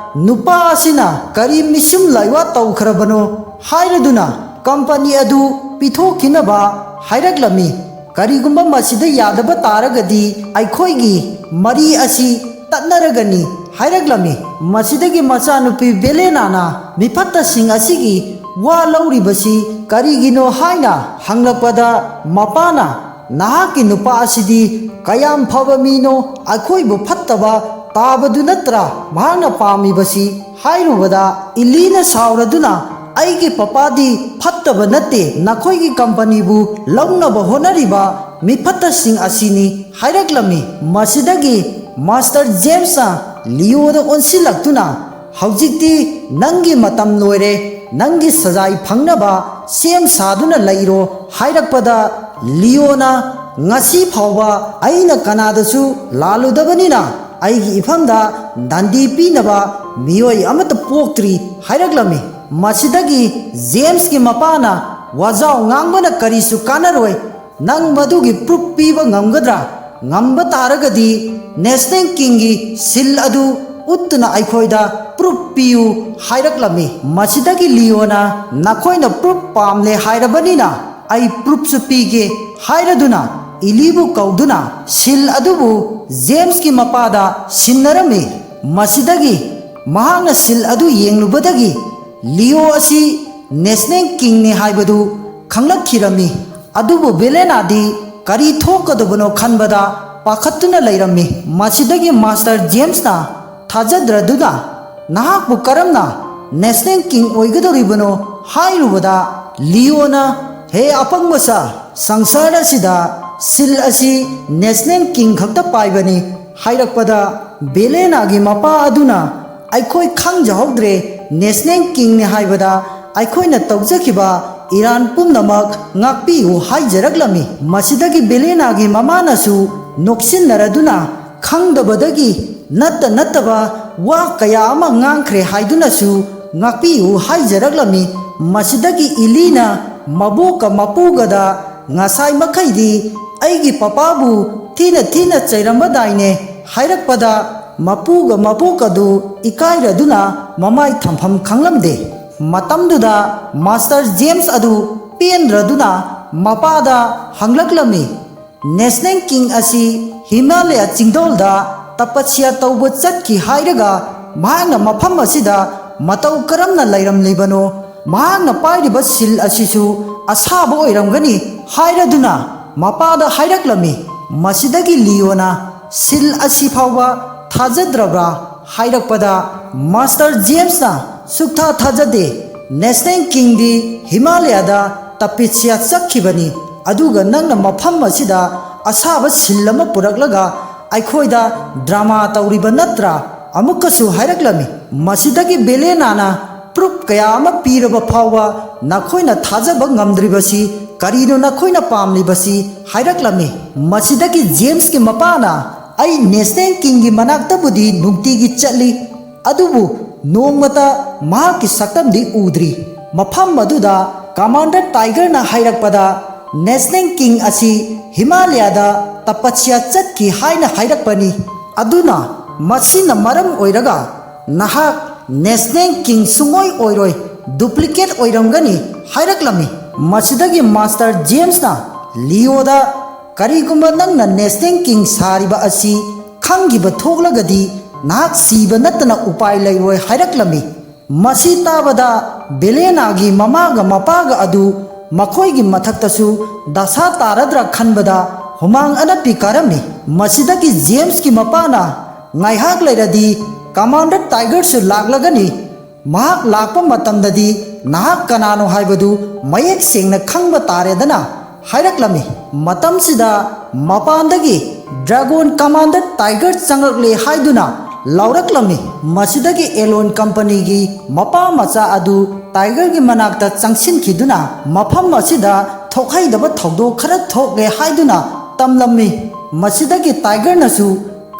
ꯅꯨꯄꯥ ꯑꯁꯤꯅ ꯀꯔꯤ ꯃꯤꯁꯨꯝ ꯂꯥꯏꯋꯥ ꯇꯧꯈ꯭ꯔꯕꯅꯣ?" ꯍꯥꯏꯔꯗꯨꯅ ꯀꯝꯄꯅꯤ ꯑꯗꯨ ꯄꯤꯊꯣꯛꯈꯤꯅꯕ ꯍꯥꯏꯔꯛꯂꯝꯃꯤ꯫ "ꯀꯔꯤꯒꯨꯝꯕ ꯃꯁꯤꯗ ꯌꯥꯗꯕ ꯇꯥꯔꯒꯗꯤ ꯑꯩꯈꯣꯏꯒꯤ ꯃꯔꯤ ꯑꯁꯤ ꯇꯠꯅꯔꯒꯅꯤ" ꯍꯥꯏꯔꯛꯂꯝꯃꯤ꯫ ꯃꯁꯤꯗꯒꯤ ꯃꯆꯥꯅꯨꯄꯤ ꯕꯦꯂꯦꯅꯥꯅ ꯃꯤꯐꯠꯇꯁꯤꯡ ꯑꯁꯤꯒꯤ ꯋꯥ ꯂꯧꯔꯤꯕꯁꯤ ꯀꯔꯤꯒꯤꯅꯣ ꯍꯥꯏꯅ ꯍꯪꯂꯛꯄꯗ, ꯃꯄꯥꯅ, "ꯅꯍꯥꯛꯀꯤ ꯅꯨꯄꯥ ꯑꯁꯤꯗꯤ ꯀꯌꯥꯝ ꯐꯕ ꯃꯤꯅꯣ, ꯑꯩꯈꯣꯏꯕꯨ ꯐꯠꯇꯕ ꯇꯥꯕꯗꯨ ꯅꯠꯇ꯭ꯔꯥ ꯃꯍꯥꯛꯅ ꯄꯥꯝꯃꯤꯕꯁꯤ?" ꯍꯥꯏꯔꯨꯕꯗ ꯏꯂꯤꯅ ꯁꯥꯎꯔꯗꯨꯅ, "ꯑꯩꯒꯤ ꯄꯄꯥꯗꯤ ꯐꯠꯇꯕ ꯅꯠꯇꯦ, ꯅꯈꯣꯏꯒꯤ ꯀꯝꯄꯅꯤꯕꯨ ꯂꯧꯅꯕ ꯍꯣꯠꯅꯔꯤꯕ ꯃꯤꯐꯠꯇꯁꯤꯡ ꯑꯁꯤꯅꯤ" ꯍꯥꯏꯔꯛꯂꯝꯃꯤ꯫ ꯃꯁꯤꯗꯒꯤ ꯃꯥꯁꯇꯔ ꯖꯦꯝꯁꯅ ꯂꯤꯑꯣꯗ ꯑꯣꯟꯁꯤꯜꯂꯛꯇꯨꯅ, "ꯍꯧꯖꯤꯛꯇꯤ ꯅꯪꯒꯤ ꯃꯇꯝ ꯂꯣꯏꯔꯦ, ꯅꯪꯒꯤ ꯁꯖꯥꯏ ꯐꯪꯅꯕ ꯁꯦꯝ ꯁꯥꯗꯨꯅ ꯂꯩꯔꯣ" ꯍꯥꯏꯔꯛꯄꯗ, ꯂꯤꯑꯣꯅ, "ꯉꯁꯤ ꯐꯥꯎꯕ ꯑꯩꯅ ꯀꯅꯥꯗꯁꯨ ꯂꯥꯜꯂꯨꯗꯕꯅꯤꯅ ꯑꯩꯒꯤ ꯏꯐꯝꯗ ꯗꯟꯗꯤ ꯄꯤꯅꯕ ꯃꯤꯑꯣꯏ ꯑꯃꯠꯇ ꯄꯣꯛꯇ꯭ꯔꯤ" ꯍꯥꯏꯔꯛꯂꯝꯃꯤ꯫ ꯃꯁꯤꯗꯒꯤ ꯖꯦꯝꯁꯀꯤ ꯃꯄꯥꯅ, "ꯋꯥꯖꯥꯎ ꯉꯥꯡꯕꯅ ꯀꯔꯤꯁꯨ ꯀꯥꯟꯅꯔꯣꯏ, ꯅꯪ ꯃꯗꯨꯒꯤ ꯄ꯭ꯔꯨꯐ ꯄꯤꯕ ꯉꯝꯒꯗ꯭ꯔꯥ? ꯉꯝꯕ ꯇꯥꯔꯒꯗꯤ ꯅꯦꯁꯅꯦꯜ ꯀꯤꯡꯒꯤ ꯁꯤꯜ ꯑꯗꯨ ꯎꯠꯇꯨꯅ ꯑꯩꯈꯣꯏꯗ ꯄ꯭ꯔꯨꯐ ꯄꯤꯌꯨ" ꯍꯥꯏꯔꯛꯂꯝꯃꯤ꯫ ꯃꯁꯤꯗꯒꯤ ꯂꯤꯑꯣꯅ, "ꯅꯈꯣꯏꯅ ꯄ꯭ꯔꯨꯐ ꯄꯥꯝꯂꯦ ꯍꯥꯏꯔꯕꯅꯤꯅ ꯑꯩ ꯄ꯭ꯔꯨꯐꯁꯨ ꯄꯤꯒꯦ" ꯍꯥꯏꯔꯗꯨꯅ ꯏꯂꯤꯕꯨ ꯀꯧꯗꯨꯅ ꯁꯤꯜ ꯑꯗꯨꯕꯨ ꯖꯦꯝꯁꯀꯤ ꯃꯄꯥꯗ ꯁꯤꯟꯅꯔꯝꯃꯤ꯫ ꯃꯁꯤꯗꯒꯤ ꯃꯍꯥꯛꯅ ꯁꯤꯜ ꯑꯗꯨ ꯌꯦꯡꯂꯨꯕꯗꯒꯤ ꯂꯤꯑꯣ ꯑꯁꯤ ꯅꯦꯁꯅꯦꯜ ꯀꯤꯡꯅꯤ ꯍꯥꯏꯕꯗꯨ ꯈꯪꯂꯛꯈꯤꯔꯝꯃꯤ꯫ ꯑꯗꯨꯕꯨ ꯕꯦꯂꯦꯅꯥꯗꯤ ꯀꯔꯤ ꯊꯣꯛꯀꯗꯕꯅꯣ ꯈꯟꯕꯗ ꯄꯥꯈꯠꯇꯨꯅ ꯂꯩꯔꯝꯃꯤ꯫ ꯃꯁꯤꯗꯒꯤ ꯃꯥꯁꯇꯔ ꯖꯦꯝꯁꯅ ꯊꯥꯖꯗ꯭ꯔꯗꯨꯅ, "ꯅꯍꯥꯛꯄꯨ ꯀꯔꯝꯅ ꯅꯦꯁꯅꯦꯜ ꯀꯤꯡ ꯑꯣꯏꯒꯗꯧꯔꯤꯕꯅꯣ?" ꯍꯥꯏꯔꯨꯕꯗ, ꯂꯤꯑꯣꯅ, "ꯍꯦ ꯑꯄꯪꯕ ꯁꯥ, ꯁꯪꯁꯥꯔ ꯑꯁꯤꯗ ꯁꯤꯜ ꯑꯁꯤ ꯅꯦꯁꯅꯦꯜ ꯀꯤꯡ ꯈꯛꯇ ꯄꯥꯏꯕꯅꯤ" ꯍꯥꯏꯔꯛꯄꯗ, ꯕꯦꯂꯦꯅꯥꯒꯤ ꯃꯄꯥ ꯑꯗꯨꯅ, "ꯑꯩꯈꯣꯏ ꯈꯪꯖꯍꯧꯗ꯭ꯔꯦ, ꯅꯦꯁꯅꯦꯜ ꯀꯤꯡꯅꯤ ꯍꯥꯏꯕꯗ ꯑꯩꯈꯣꯏꯅ ꯇꯧꯖꯈꯤꯕ ꯏꯔꯥꯟ ꯄꯨꯝꯅꯃꯛ ꯉꯥꯛꯄꯤꯌꯨ" ꯍꯥꯏꯖꯔꯛꯂꯝꯃꯤ꯫ ꯃꯁꯤꯗꯒꯤ ꯕꯦꯂꯦꯅꯥꯒꯤ ꯃꯃꯥꯅꯁꯨ ꯅꯣꯛꯁꯤꯟꯅꯔꯗꯨꯅ, "ꯈꯪꯗꯕꯗꯒꯤ ꯅꯠꯇ ꯅꯠꯇꯕ ꯋꯥ ꯀꯌꯥ ꯑꯃ ꯉꯥꯡꯈ꯭ꯔꯦ ꯍꯥꯏꯗꯨꯅꯁꯨ ꯉꯥꯛꯄꯤꯌꯨ" ꯍꯥꯏꯖꯔꯛꯂꯝꯃꯤ꯫ ꯃꯁꯤꯗꯒꯤ ꯏꯂꯤꯅ ꯃꯕꯣꯛꯀ ꯃꯄꯨꯒꯗ, "ꯉꯁꯥꯏ ꯃꯈꯩꯗꯤ ꯑꯩꯒꯤ ꯄꯄꯥꯕꯨ ꯊꯤꯅ ꯊꯤꯅ ꯆꯩꯔꯝꯕꯗꯥꯏꯅꯦ" ꯍꯥꯏꯔꯛꯄꯗ, ꯃꯄꯨꯒ ꯃꯕꯣꯛꯀꯗꯨ ꯏꯀꯥꯏꯔꯗꯨꯅ ꯃꯃꯥꯏ ꯊꯝꯐꯝ ꯈꯪꯂꯝꯗꯦ꯫ ꯃꯇꯝꯗꯨꯗ ꯃꯥꯁꯇꯔ ꯖꯦꯝꯁ ꯑꯗꯨ ꯄꯦꯟꯗ꯭ꯔꯗꯨꯅ ꯃꯄꯥꯗ ꯍꯪꯂꯛꯂꯝꯃꯤ, "ꯅꯦꯁꯅꯦꯜ ꯀꯤꯡ ꯑꯁꯤ ꯍꯤꯃꯥꯂꯌꯥ ꯆꯤꯡꯗꯣꯜꯗ ꯇꯄꯁ꯭ꯌꯥ ꯇꯧꯕ ꯆꯠꯈꯤ ꯍꯥꯏꯔꯒ ꯃꯍꯥꯛꯅ ꯃꯐꯝ ꯑꯁꯤꯗ ꯃꯇꯧ ꯀꯔꯝꯅ ꯂꯩꯔꯝꯂꯤꯕꯅꯣ? ꯃꯍꯥꯛꯅ ꯄꯥꯏꯔꯤꯕ ꯁꯤꯜ ꯑꯁꯤꯁꯨ ꯑꯁꯥꯕ ꯑꯣꯏꯔꯝꯒꯅꯤ" ꯍꯥꯏꯔꯗꯨꯅ ꯃꯄꯥꯗ ꯍꯥꯏꯔꯛꯂꯝꯃꯤ꯫ ꯃꯁꯤꯗꯒꯤ ꯂꯤꯌꯣꯅ ꯁꯤꯜ ꯑꯁꯤ ꯐꯥꯎꯕ ꯊꯥꯖꯗ꯭ꯔꯕ꯭ꯔꯥ ꯍꯥꯏꯔꯛꯄꯗ, ꯃꯥꯁꯇꯔ ꯖꯦꯝꯁꯅ ꯁꯨꯛꯊꯥ ꯊꯥꯖꯗꯦ, ꯅꯦꯁꯅꯦꯜ ꯀꯤꯡꯗꯤ ꯍꯤꯃꯥꯂꯌꯥꯗ ꯇꯄꯁ꯭ꯌꯥ ꯆꯠꯈꯤꯕꯅꯤ, ꯑꯗꯨꯒ ꯅꯪꯅ ꯃꯐꯝ ꯑꯁꯤꯗ ꯑꯁꯥꯕ ꯁꯤꯜ ꯑꯃ ꯄꯨꯔꯛꯂꯒ ꯑꯩꯈꯣꯏꯗ ꯗ꯭ꯔꯃꯥ ꯇꯧꯔꯤꯕ ꯅꯠꯇ꯭ꯔꯥ? ꯑꯃꯨꯛꯀꯁꯨ ꯍꯥꯏꯔꯛꯂꯝꯃꯤ꯫ ꯃꯁꯤꯗꯒꯤ ꯕꯦꯂꯦꯅꯥꯅ ꯄ꯭ꯔꯨꯐ ꯀꯌꯥ ꯑꯃ ꯄꯤꯔꯕ ꯐꯥꯎꯕ ꯅꯈꯣꯏꯅ ꯊꯥꯖꯕ ꯉꯝꯗ꯭ꯔꯤꯕꯁꯤ ꯀꯔꯤꯅꯣ? ꯅꯈꯣꯏꯅ ꯄꯥꯝꯂꯤꯕꯁꯤ ꯍꯥꯏꯔꯛꯂꯝꯃꯤ꯫ ꯃꯁꯤꯗꯒꯤ ꯖꯦꯝꯁꯀꯤ ꯃꯄꯥꯅ, "ꯑꯩ ꯅꯦꯁꯅꯦꯜ ꯀꯤꯡꯒꯤ ꯃꯅꯥꯛꯇꯕꯨꯗꯤ ꯅꯨꯡꯇꯤꯒꯤ ꯆꯠꯂꯤ, ꯑꯗꯨꯕꯨ ꯅꯣꯡꯃꯇ ꯃꯍꯥꯛꯀꯤ ꯁꯛꯇꯝꯗꯤ ꯎꯗ꯭ꯔꯤ꯫ ꯃꯐꯝ ꯑꯗꯨꯗ ꯀꯃꯥꯟꯗꯔ ꯇꯥꯏꯒꯔꯅ ꯍꯥꯏꯔꯛꯄꯗ, ꯅꯦꯁꯅꯦꯜ ꯀꯤꯡ ꯑꯁꯤ ꯍꯤꯃꯥꯂꯌꯥꯗ ꯇꯄꯁ꯭ꯌꯥ ꯆꯠꯈꯤ ꯍꯥꯏꯅ ꯍꯥꯏꯔꯛꯄꯅꯤ꯫ ꯑꯗꯨꯅ ꯃꯁꯤꯅ ꯃꯔꯝ ꯑꯣꯏꯔꯒ ꯅꯍꯥꯛ ꯅꯦꯁꯅꯦꯜ ꯀꯤꯡ ꯁꯨꯡꯑꯣꯏ ꯑꯣꯏꯔꯣꯏ, ꯗꯨꯄ꯭ꯂꯤꯀꯦꯠ ꯑꯣꯏꯔꯝꯒꯅꯤ" ꯍꯥꯏꯔꯛꯂꯝꯃꯤ꯫ ꯃꯁꯤꯗꯒꯤ ꯃꯥꯁꯇꯔ ꯖꯦꯝꯁꯅ ꯂꯤꯑꯣꯗ, "ꯀꯔꯤꯒꯨꯝꯕ ꯅꯪꯅ ꯅꯦꯁꯅꯦꯜ ꯀꯤꯡ ꯁꯥꯔꯤꯕ ꯑꯁꯤ ꯈꯪꯈꯤꯕ ꯊꯣꯛꯂꯒꯗꯤ ꯅꯍꯥꯛ ꯁꯤꯕ ꯅꯠꯇꯅ ꯎꯄꯥꯏ ꯂꯩꯔꯣꯏ" ꯍꯥꯏꯔꯛꯂꯝꯃꯤ꯫ ꯃꯁꯤ ꯇꯥꯕꯗ ꯕꯦꯂꯦꯅꯥꯒꯤ ꯃꯃꯥꯒ ꯃꯄꯥꯒ ꯑꯗꯨ ꯃꯈꯣꯏꯒꯤ ꯃꯊꯛꯇꯁꯨ ꯗꯁꯥ ꯇꯥꯔꯗ꯭ꯔꯥ ꯈꯟꯕꯗ ꯍꯨꯃꯥꯡ ꯑꯅꯞꯄꯤ ꯀꯥꯔꯝꯃꯤ꯫ ꯃꯁꯤꯗꯒꯤ ꯖꯦꯝꯁꯀꯤ ꯃꯄꯥꯅ, "ꯉꯥꯏꯍꯥꯛ ꯂꯩꯔꯗꯤ ꯀꯃꯥꯟꯗꯔ ꯇꯥꯏꯒꯔꯁꯨ ꯂꯥꯛꯂꯒꯅꯤ꯫ ꯃꯍꯥꯛ ꯂꯥꯛꯄ ꯃꯇꯝꯗꯗꯤ ꯅꯍꯥꯛ ꯀꯅꯥꯅꯣ ꯍꯥꯏꯕꯗꯨ ꯃꯌꯦꯛ ꯁꯦꯡꯅ ꯈꯪꯕ ꯇꯥꯔꯦꯗꯅ" ꯍꯥꯏꯔꯛꯂꯝꯃꯤ꯫ ꯃꯇꯝꯁꯤꯗ ꯃꯄꯥꯟꯗꯒꯤ ꯗ꯭ꯔꯥꯒꯣꯟ ꯀꯃꯥꯟꯗꯔ ꯇꯥꯏꯒꯔ ꯆꯪꯂꯛꯂꯦ ꯍꯥꯏꯗꯨꯅ ꯂꯥꯎꯔꯛꯂꯝꯃꯤ꯫ ꯃꯁꯤꯗꯒꯤ ꯑꯦꯂꯣꯟ ꯀꯝꯄꯅꯤꯒꯤ ꯃꯄꯥ ꯃꯆꯥ ꯑꯗꯨ ꯇꯥꯏꯒꯔꯒꯤ ꯃꯅꯥꯛꯇ ꯆꯪꯁꯤꯟꯈꯤꯗꯨꯅ ꯃꯐꯝ ꯑꯁꯤꯗ ꯊꯣꯛꯍꯩꯗꯕ ꯊꯧꯗꯣꯛ ꯈꯔ ꯊꯣꯛꯂꯦ ꯍꯥꯏꯗꯨꯅ ꯇꯝꯂꯝꯃꯤ꯫ ꯃꯁꯤꯗꯒꯤ ꯇꯥꯏꯒꯔꯅꯁꯨ,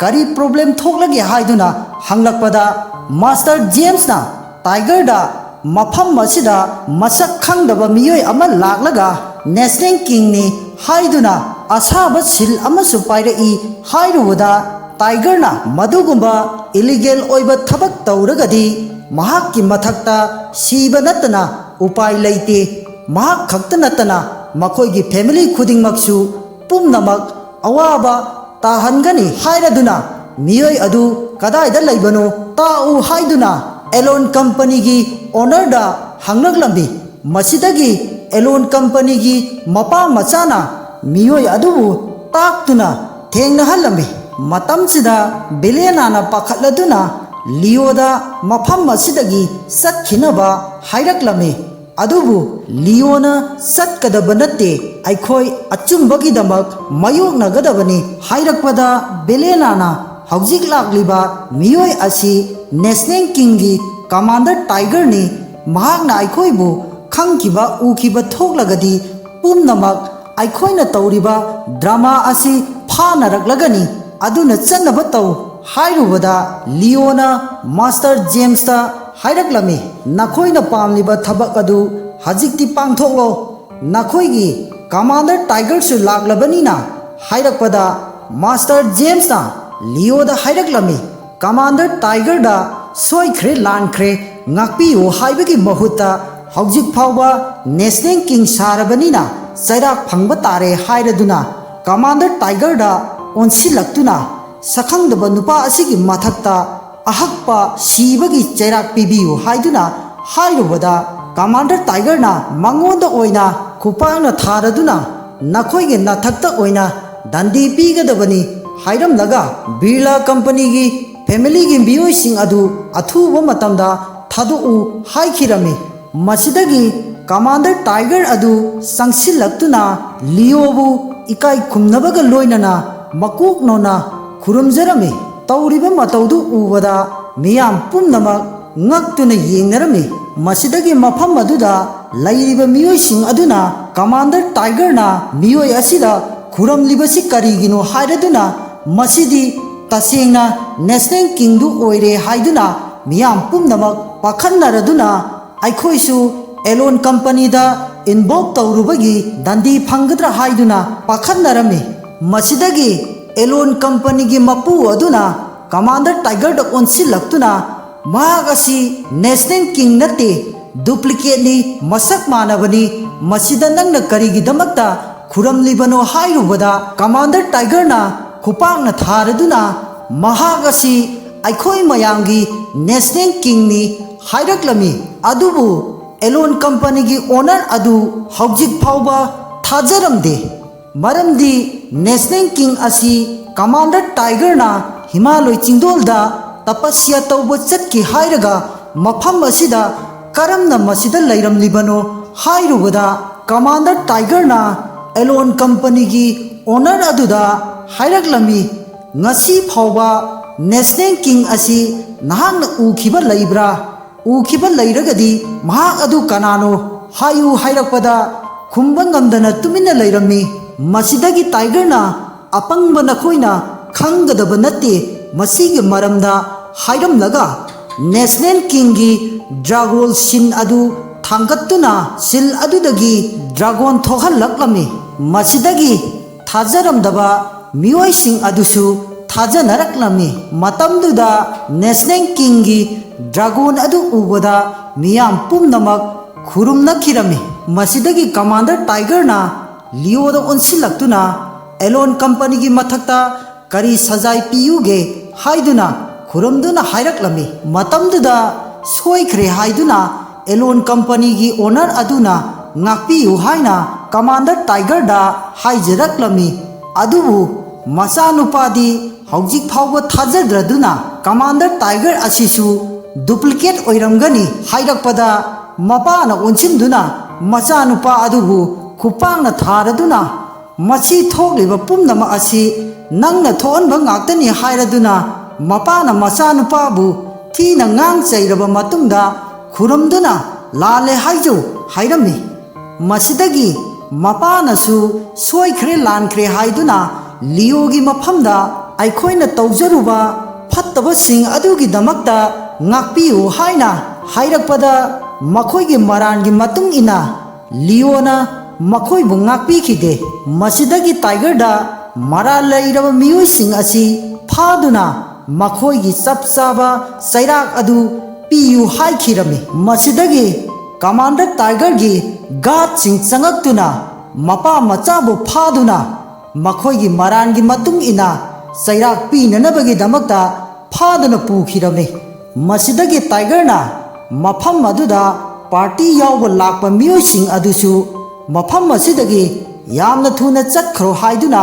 "ꯀꯔꯤ ꯄ꯭ꯔꯣꯕ꯭ꯂꯦꯝ ꯊꯣꯛꯂꯒꯦ?" ꯍꯥꯏꯗꯨꯅ ꯍꯪꯂꯛꯄꯗ, ꯃꯥꯁꯇꯔ ꯖꯦꯝꯁꯅ ꯇꯥꯏꯒꯔꯗ, "ꯃꯐꯝ ꯑꯁꯤꯗ ꯃꯁꯛ ꯈꯪꯗꯕ ꯃꯤꯑꯣꯏ ꯑꯃ ꯂꯥꯛꯂꯒ ꯅꯦꯁꯅꯦꯜ ꯀꯤꯡꯅꯤ ꯍꯥꯏꯗꯨꯅ ꯑꯁꯥꯕ ꯁꯤꯜ ꯑꯃꯁꯨ ꯄꯥꯏꯔꯛꯏ" ꯍꯥꯏꯔꯨꯕꯗ, ꯇꯥꯏꯒꯔꯅ, "ꯃꯗꯨꯒꯨꯝꯕ ꯏꯂꯤꯒꯦꯜ ꯑꯣꯏꯕ ꯊꯕꯛ ꯇꯧꯔꯒꯗꯤ ꯃꯍꯥꯛꯀꯤ ꯃꯊꯛꯇ ꯁꯤꯕ ꯅꯠꯇꯅ ꯎꯄꯥꯏ ꯂꯩꯇꯦ꯫ ꯃꯍꯥꯛ ꯈꯛꯇ ꯅꯠꯇꯅ ꯃꯈꯣꯏꯒꯤ ꯐꯦꯃꯤꯂꯤ ꯈꯨꯗꯤꯡꯃꯛꯁꯨ ꯄꯨꯝꯅꯃꯛ ꯑꯋꯥꯕ ꯇꯥꯍꯟꯒꯅꯤ" ꯍꯥꯏꯔꯗꯨꯅ ꯃꯤꯑꯣꯏ ꯑꯗꯨ ꯀꯗꯥꯏꯗ ꯂꯩꯕꯅꯣ ꯇꯥꯛꯎ ꯍꯥꯏꯗꯨꯅ ꯑꯦꯂꯣꯟ ꯀꯝꯄꯅꯤꯒꯤ ꯑꯣꯅꯔꯗ ꯍꯪꯂꯛꯂꯝꯃꯤ꯫ ꯃꯁꯤꯗꯒꯤ ꯑꯦꯂꯣꯟ ꯀꯝꯄꯅꯤꯒꯤ ꯃꯄꯥ ꯃꯆꯥꯅ ꯃꯤꯑꯣꯏ ꯑꯗꯨꯕꯨ ꯇꯥꯛꯇꯨꯅ ꯊꯦꯡꯅꯍꯜꯂꯝꯃꯤ꯫ ꯃꯇꯝꯁꯤꯗ ꯕꯦꯂꯦꯅꯥꯅ ꯄꯥꯈꯠꯂꯗꯨꯅ ꯂꯤꯑꯣꯗ ꯃꯐꯝ ꯑꯁꯤꯗꯒꯤ ꯆꯠꯈꯤꯅꯕ ꯍꯥꯏꯔꯛꯂꯝꯃꯤ꯫ ꯑꯗꯨꯕꯨ ꯂꯤꯑꯣꯅ "ꯆꯠꯀꯗꯕ ꯅꯠꯇꯦ, ꯑꯩꯈꯣꯏ ꯑꯆꯨꯝꯕꯒꯤꯗꯃꯛ ꯃꯥꯌꯣꯛꯅꯒꯗꯕꯅꯤ" ꯍꯥꯏꯔꯛꯄꯗ, ꯕꯦꯂꯦꯅꯥꯅ "ꯍꯧꯖꯤꯛ ꯂꯥꯛꯂꯤꯕ ꯃꯤꯑꯣꯏ ꯑꯁꯤ ꯅꯦꯁꯅꯦꯜ ꯀꯤꯡꯒꯤ ꯀꯃꯥꯟꯗꯔ ꯇꯥꯏꯒꯔꯅꯤ꯫ ꯃꯍꯥꯛꯅ ꯑꯩꯈꯣꯏꯕꯨ ꯈꯪꯈꯤꯕ ꯎꯈꯤꯕ ꯊꯣꯛꯂꯒꯗꯤ, ꯄꯨꯝꯅꯃꯛ ꯑꯩꯈꯣꯏꯅ ꯇꯧꯔꯤꯕ ꯗ꯭ꯔꯃꯥ ꯑꯁꯤ ꯐꯥꯅꯔꯛꯂꯒꯅꯤ꯫ ꯑꯗꯨꯅ ꯆꯠꯅꯕ ꯇꯧ" ꯍꯥꯏꯔꯨꯕꯗ, ꯂꯤꯑꯣꯅ ꯃꯥꯁꯇꯔ ꯖꯦꯝꯁꯇ ꯍꯥꯏꯔꯛꯂꯝꯃꯤ, "ꯅꯈꯣꯏꯅ ꯄꯥꯝꯂꯤꯕ ꯊꯕꯛ ꯑꯗꯨ ꯍꯧꯖꯤꯛꯇꯤ ꯄꯥꯡꯊꯣꯛꯂꯣ꯫ ꯅꯈꯣꯏꯒꯤ ꯀꯃꯥꯟꯗꯔ ꯇꯥꯏꯒꯔꯁꯨ ꯂꯥꯛꯂꯕꯅꯤꯅ" ꯍꯥꯏꯔꯛꯄꯗ, ꯃꯥꯁꯇꯔ ꯖꯦꯝꯁꯅ ꯂꯤꯑꯣꯗ ꯍꯥꯏꯔꯛꯂꯝꯃꯤ, "ꯀꯃꯥꯟꯗꯔ ꯇꯥꯏꯒꯔꯗ ꯁꯣꯏꯈ꯭ꯔꯦ ꯂꯥꯟꯈ꯭ꯔꯦ ꯉꯥꯛꯄꯤꯌꯨ ꯍꯥꯏꯕꯒꯤ ꯃꯍꯨꯠꯇ, ꯍꯧꯖꯤꯛ ꯐꯥꯎꯕ ꯅꯦꯁꯅꯦꯜ ꯀꯤꯡ ꯁꯥꯔꯕꯅꯤꯅ ꯆꯩꯔꯥꯛ ꯐꯪꯕ ꯇꯥꯔꯦ" ꯍꯥꯏꯔꯗꯨꯅ, ꯀꯃꯥꯟꯗꯔ ꯇꯥꯏꯒꯔꯗ ꯑꯣꯟꯁꯤꯜꯂꯛꯇꯨꯅ, "ꯁꯛꯈꯪꯗꯕ ꯅꯨꯄꯥ ꯑꯁꯤꯒꯤ ꯃꯊꯛꯇ ꯑꯍꯛꯄ ꯁꯤꯕꯒꯤ ꯆꯩꯔꯥꯛ ꯄꯤꯕꯤꯌꯨ" ꯍꯥꯏꯗꯨꯅ ꯍꯥꯏꯔꯨꯕꯗ, ꯀꯃꯥꯟꯗꯔ ꯇꯥꯏꯒꯔꯅ ꯃꯉꯣꯟꯗ ꯑꯣꯏꯅ ꯈꯨꯄꯥꯛꯅ ꯊꯥꯔꯗꯨꯅ, "ꯅꯈꯣꯏꯒꯤ ꯅꯊꯛꯇ ꯑꯣꯏꯅ ꯗꯟꯗꯤ ꯄꯤꯒꯗꯕꯅꯤ" ꯍꯥꯏꯔꯝꯂꯒ, ꯕꯤꯔꯂꯥ ꯀꯝꯄꯅꯤꯒꯤ ꯐꯦꯃꯤꯂꯤꯒꯤ ꯃꯤꯑꯣꯏꯁꯤꯡ ꯑꯗꯨ ꯑꯊꯨꯕ ꯃꯇꯝꯗ ꯊꯥꯗꯣꯛꯎ ꯍꯥꯏꯈꯤꯔꯝꯃꯤ꯫ ꯃꯁꯤꯗꯒꯤ ꯀꯃꯥꯟꯗꯔ ꯇꯥꯏꯒꯔ ꯑꯗꯨ ꯆꯪꯁꯤꯜꯂꯛꯇꯨꯅ ꯂꯤꯑꯣꯕꯨ ꯏꯀꯥꯏ ꯈꯨꯝꯅꯕꯒ ꯂꯣꯏꯅꯅ ꯃꯀꯣꯛ ꯅꯣꯟꯅ ꯈꯨꯔꯨꯝꯖꯔꯝꯃꯤ꯫ ꯇꯧꯔꯤꯕ ꯃꯇꯧꯗꯨ ꯎꯕꯗ ꯃꯤꯌꯥꯝ ꯄꯨꯝꯅꯃꯛ ꯉꯛꯇꯨꯅ ꯌꯦꯡꯅꯔꯝꯃꯤ꯫ ꯃꯁꯤꯗꯒꯤ ꯃꯐꯝ ꯑꯗꯨꯗ ꯂꯩꯔꯤꯕ ꯃꯤꯑꯣꯏꯁꯤꯡ ꯑꯗꯨꯅ ꯀꯃꯥꯟꯗꯔ ꯇꯥꯏꯒꯔꯅ ꯃꯤꯑꯣꯏ ꯑꯁꯤꯗ ꯈꯨꯔꯝꯂꯤꯕꯁꯤ ꯀꯔꯤꯒꯤꯅꯣ ꯍꯥꯏꯔꯗꯨꯅ, "ꯃꯁꯤꯗꯤ ꯇꯁꯦꯡꯅ ꯅꯦꯁꯅꯦꯜ ꯀꯤꯡꯗꯨ ꯑꯣꯏꯔꯦ" ꯍꯥꯏꯗꯨꯅ ꯃꯤꯌꯥꯝ ꯄꯨꯝꯅꯃꯛ ꯄꯥꯈꯠꯅꯔꯗꯨꯅ, "ꯑꯩꯈꯣꯏꯁꯨ ꯑꯦꯂꯣꯟ ꯀꯝꯄꯅꯤꯗ ꯏꯟꯚꯣꯜꯕ ꯇꯧꯔꯨꯕꯒꯤ ꯗꯟꯗꯤ ꯐꯪꯒꯗ꯭ꯔꯥ?" ꯍꯥꯏꯗꯨꯅ ꯄꯥꯈꯠꯅꯔꯝꯃꯤ꯫ ꯃꯁꯤꯗꯒꯤ ꯑꯦꯂꯣꯟ ꯀꯝꯄꯅꯤꯒꯤ ꯃꯄꯨ ꯑꯗꯨꯅ ꯀꯃꯥꯟꯗꯔ ꯇꯥꯏꯒꯔꯗ ꯑꯣꯟꯁꯤꯜꯂꯛꯇꯨꯅ, "ꯃꯍꯥꯛ ꯑꯁꯤ ꯅꯦꯁꯅꯦꯜ ꯀꯤꯡ ꯅꯠꯇꯦ, ꯗꯨꯄ꯭ꯂꯤꯀꯦꯠꯅꯤ, ꯃꯁꯛ ꯃꯥꯟꯅꯕꯅꯤ꯫ ꯃꯁꯤꯗ ꯅꯪꯅ ꯀꯔꯤꯒꯤꯗꯃꯛꯇ ꯈꯨꯔꯝꯂꯤꯕꯅꯣ?" ꯍꯥꯏꯔꯨꯕꯗ, ꯀꯃꯥꯟꯗꯔ ꯇꯥꯏꯒꯔꯅ ꯈꯨꯄꯥꯛꯅ ꯊꯥꯔꯗꯨꯅ, "ꯃꯍꯥꯛ ꯑꯁꯤ ꯑꯩꯈꯣꯏ ꯃꯌꯥꯝꯒꯤ ꯅꯦꯁꯅꯦꯜ ꯀꯤꯡꯅꯤ" ꯍꯥꯏꯔꯛꯂꯝꯃꯤ꯫ ꯑꯗꯨꯕꯨ ꯑꯦꯂꯣꯟ ꯀꯝꯄꯅꯤꯒꯤ ꯑꯣꯅꯔ ꯑꯗꯨ ꯍꯧꯖꯤꯛ ꯐꯥꯎꯕ ꯊꯥꯖꯔꯝꯗꯦ꯫ ꯃꯔꯝꯗꯤ National King ꯑꯁꯤ Commander Tigerꯅ ꯍꯤꯃꯥꯂꯣꯏ ꯆꯤꯡꯗꯣꯜꯗ ꯇꯄꯁ꯭ꯌꯥ ꯇꯧꯕ ꯆꯠꯈꯤ ꯍꯥꯏꯔꯒ ꯃꯐꯝ ꯑꯁꯤꯗ ꯀꯔꯝꯅ ꯃꯁꯤꯗ ꯂꯩꯔꯝꯂꯤꯕꯅꯣ ꯍꯥꯏꯔꯨꯕꯗ, Commander Tigerꯅ Elon Companyꯒꯤ owner ꯑꯗꯨꯗ ꯍꯥꯏꯔꯛꯂꯝꯃꯤ, "ꯉꯁꯤ ꯐꯥꯎꯕ National King ꯑꯁꯤ ꯅꯍꯥꯛꯅ ꯎꯈꯤꯕ ꯂꯩꯕ꯭ꯔꯥ? ꯎꯈꯤꯕ ꯂꯩꯔꯒꯗꯤ ꯃꯍꯥꯛ ꯑꯗꯨ ꯀꯅꯥꯅꯣ ꯍꯥꯏꯌꯨ" ꯍꯥꯏꯔꯛꯄꯗ, ꯈꯨꯝꯕ ꯉꯝꯗꯅ ꯇꯨꯃꯤꯟꯅ ꯂꯩꯔꯝꯃꯤ꯫ ꯃꯁꯤꯗꯒꯤ Tigerꯅ, "ꯑꯄꯪꯕ ꯅꯈꯣꯏꯅ ꯈꯪꯒꯗꯕ ꯅꯠꯇꯦ ꯃꯁꯤꯒꯤ ꯃꯔꯝꯗ" ꯍꯥꯏꯔꯝꯂꯒ, National Kingꯒꯤ dragon skin ꯑꯗꯨ ꯊꯥꯡꯒꯠꯇꯨꯅ seal ꯑꯗꯨꯗꯒꯤ dragon ꯊꯣꯛꯍꯜꯂꯛꯂꯝꯃꯤ꯫ ꯃꯁꯤꯗꯒꯤ ꯊꯥꯖꯔꯝꯗꯕ ꯃꯤꯑꯣꯏꯁꯤꯡ ꯑꯗꯨꯁꯨ ꯊꯥꯖꯅꯔꯛꯂꯝꯃꯤ꯫ ꯃꯇꯝꯗꯨꯗ National Kingꯒꯤ dragon ꯑꯗꯨ ꯎꯕꯗ ꯃꯤꯌꯥꯝ ꯄꯨꯝꯅꯃꯛ ꯈꯨꯔꯨꯝꯅꯈꯤꯔꯝꯃꯤ꯫ ꯃꯁꯤꯗꯒꯤ Commander Tigerꯅ Leoꯗ ꯑꯣꯟꯁꯤꯜꯂꯛꯇꯨꯅ, "Elon Companyꯒꯤ ꯃꯊꯛꯇ ꯀꯔꯤ ꯁꯖꯥꯏ ꯄꯤꯌꯨꯒꯦ?" ꯍꯥꯏꯗꯨꯅ ꯈꯨꯔꯨꯝꯗꯨꯅ ꯍꯥꯏꯔꯛꯂꯝꯃꯤ꯫ ꯃꯇꯝꯗꯨꯗ ꯁꯣꯏꯈ꯭ꯔꯦ ꯍꯥꯏꯗꯨꯅ Elon Companyꯒꯤ owner ꯑꯗꯨꯅ ꯉꯥꯛꯄꯤꯌꯨ ꯍꯥꯏꯅ Commander Tigerꯗ ꯍꯥꯏꯖꯔꯛꯂꯝꯃꯤ꯫ ꯑꯗꯨꯕꯨ ꯃꯆꯥꯅꯨꯄꯥꯗꯤ ꯍꯧꯖꯤꯛ ꯐꯥꯎꯕ ꯊꯥꯖꯗ꯭ꯔꯗꯨꯅ, "Commander Tiger ꯑꯁꯤꯁꯨ duplicate ꯑꯣꯏꯔꯝꯒꯅꯤ" ꯍꯥꯏꯔꯛꯄꯗ, ꯃꯄꯥꯅ ꯑꯣꯟꯁꯤꯟꯗꯨꯅ ꯃꯆꯥꯅꯨꯄꯥ ꯑꯗꯨꯕꯨ ꯈꯨꯄꯥꯛꯅ ꯊꯥꯔꯗꯨꯅ, "ꯃꯁꯤ ꯊꯣꯛꯂꯤꯕ ꯄꯨꯝꯅꯃꯛ ꯑꯁꯤ ꯅꯪꯅ ꯊꯣꯛꯍꯟꯕ ꯉꯥꯛꯇꯅꯤ" ꯍꯥꯏꯔꯗꯨꯅ, ꯃꯄꯥꯅ ꯃꯆꯥꯅꯨꯄꯥꯕꯨ ꯊꯤꯅ ꯉꯥꯡ ꯆꯩꯔꯕ ꯃꯇꯨꯡꯗ ꯈꯨꯔꯨꯝꯗꯨꯅ, "ꯂꯥꯜꯂꯦ ꯍꯥꯏꯖꯧ" ꯍꯥꯏꯔꯝꯃꯤ꯫ ꯃꯁꯤꯗꯒꯤ ꯃꯄꯥꯅꯁꯨ ꯁꯣꯏꯈ꯭ꯔꯦ ꯂꯥꯟꯈ꯭ꯔꯦ ꯍꯥꯏꯗꯨꯅ Leoꯒꯤ ꯃꯐꯝꯗ, "ꯑꯩꯈꯣꯏꯅ ꯇꯧꯖꯔꯨꯕ ꯐꯠꯇꯕꯁꯤꯡ ꯑꯗꯨꯒꯤꯗꯃꯛꯇ ꯉꯥꯛꯄꯤꯌꯨ" ꯍꯥꯏꯅ ꯍꯥꯏꯔꯛꯄꯗ, ꯃꯈꯣꯏꯒꯤ ꯃꯔꯥꯟꯒꯤ ꯃꯇꯨꯡ ꯏꯟꯅ Leoꯅ ꯃꯈꯣꯏꯕꯨ ꯉꯥꯛꯄꯤꯈꯤꯗꯦ꯫ ꯃꯁꯤꯗꯒꯤ Tigerꯗ ꯃꯔꯥꯜ ꯂꯩꯔꯕ ꯃꯤꯑꯣꯏꯁꯤꯡ ꯑꯁꯤ ꯐꯥꯗꯨꯅ ꯃꯈꯣꯏꯒꯤ ꯆꯞ ꯆꯥꯕ ꯆꯩꯔꯥꯛ ꯑꯗꯨ ꯄꯤꯌꯨ ꯍꯥꯏꯈꯤꯔꯝꯃꯤ꯫ ꯃꯁꯤꯗꯒꯤ Commander Tigerꯒꯤ guardꯁꯤꯡ ꯆꯪꯉꯛꯇꯨꯅ ꯃꯄꯥ ꯃꯆꯥꯕꯨ ꯐꯥꯗꯨꯅ ꯃꯈꯣꯏꯒꯤ ꯃꯔꯥꯟꯒꯤ ꯃꯇꯨꯡ ꯏꯟꯅ ꯆꯩꯔꯥꯛ ꯄꯤꯅꯅꯕꯒꯤꯗꯃꯛꯇ ꯐꯥꯗꯨꯅ ꯄꯨꯈꯤꯔꯝꯃꯤ꯫ ꯃꯁꯤꯗꯒꯤ Tigerꯅ ꯃꯐꯝ ꯑꯗꯨꯗ party ꯌꯥꯎꯕ ꯂꯥꯛꯄ ꯃꯤꯑꯣꯏꯁꯤꯡ ꯑꯗꯨꯁꯨ ꯃꯐꯝ ꯑꯁꯤꯗꯒꯤ ꯌꯥꯝꯅ ꯊꯨꯅ ꯆꯠꯈ꯭ꯔꯣ ꯍꯥꯏꯗꯨꯅ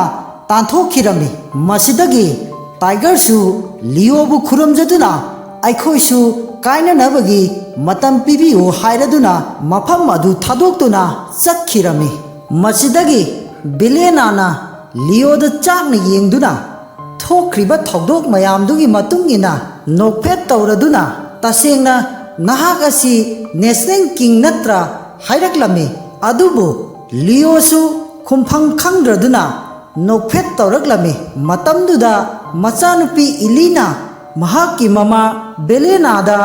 ꯇꯥꯟꯊꯣꯛꯈꯤꯔꯝꯃꯤ꯫ ꯃꯁꯤꯗꯒꯤ ꯇꯥꯏꯒꯔꯁꯨ ꯂꯤꯑꯣꯕꯨ ꯈꯨꯔꯨꯝꯖꯗꯨꯅ ꯑꯩꯈꯣꯏꯁꯨ ꯀꯥꯏꯅꯅꯕꯒꯤ ꯃꯇꯝ ꯄꯤꯕꯤꯌꯨ ꯍꯥꯏꯔꯗꯨꯅ ꯃꯐꯝ ꯑꯗꯨ ꯊꯥꯗꯣꯛꯇꯨꯅ ꯆꯠꯈꯤꯔꯝꯃꯤ꯫ ꯃꯁꯤꯗꯒꯤ ꯕꯦꯂꯦꯅꯥꯅ ꯂꯤꯑꯣꯗ ꯆꯥꯛꯅ ꯌꯦꯡꯗꯨꯅ ꯊꯣꯛꯈ꯭ꯔꯤꯕ ꯊꯧꯗꯣꯛ ꯃꯌꯥꯝꯗꯨꯒꯤ ꯃꯇꯨꯡ ꯏꯟꯅ ꯅꯣꯛꯐꯦꯠ ꯇꯧꯔꯗꯨꯅ, "ꯇꯁꯦꯡꯅ ꯅꯍꯥꯛ ꯑꯁꯤ ꯅꯦꯁꯅꯦꯜ ꯀꯤꯡ ꯅꯠꯇ꯭ꯔꯥ?" ꯍꯥꯏꯔꯛꯂꯝꯃꯤ꯫ ꯑꯗꯨꯕꯨ ꯂꯤꯑꯣꯁꯨ ꯈꯨꯝꯐꯝ ꯈꯪꯗ꯭ꯔꯗꯨꯅ ꯅꯣꯛꯐꯦꯠ ꯇꯧꯔꯛꯂꯝꯃꯤ꯫ ꯃꯇꯝꯗꯨꯗ ꯃꯆꯥꯅꯨꯄꯤ ꯏꯂꯤꯅ ꯃꯍꯥꯛꯀꯤ ꯃꯃꯥ ꯕꯦꯂꯦꯅꯥꯗ,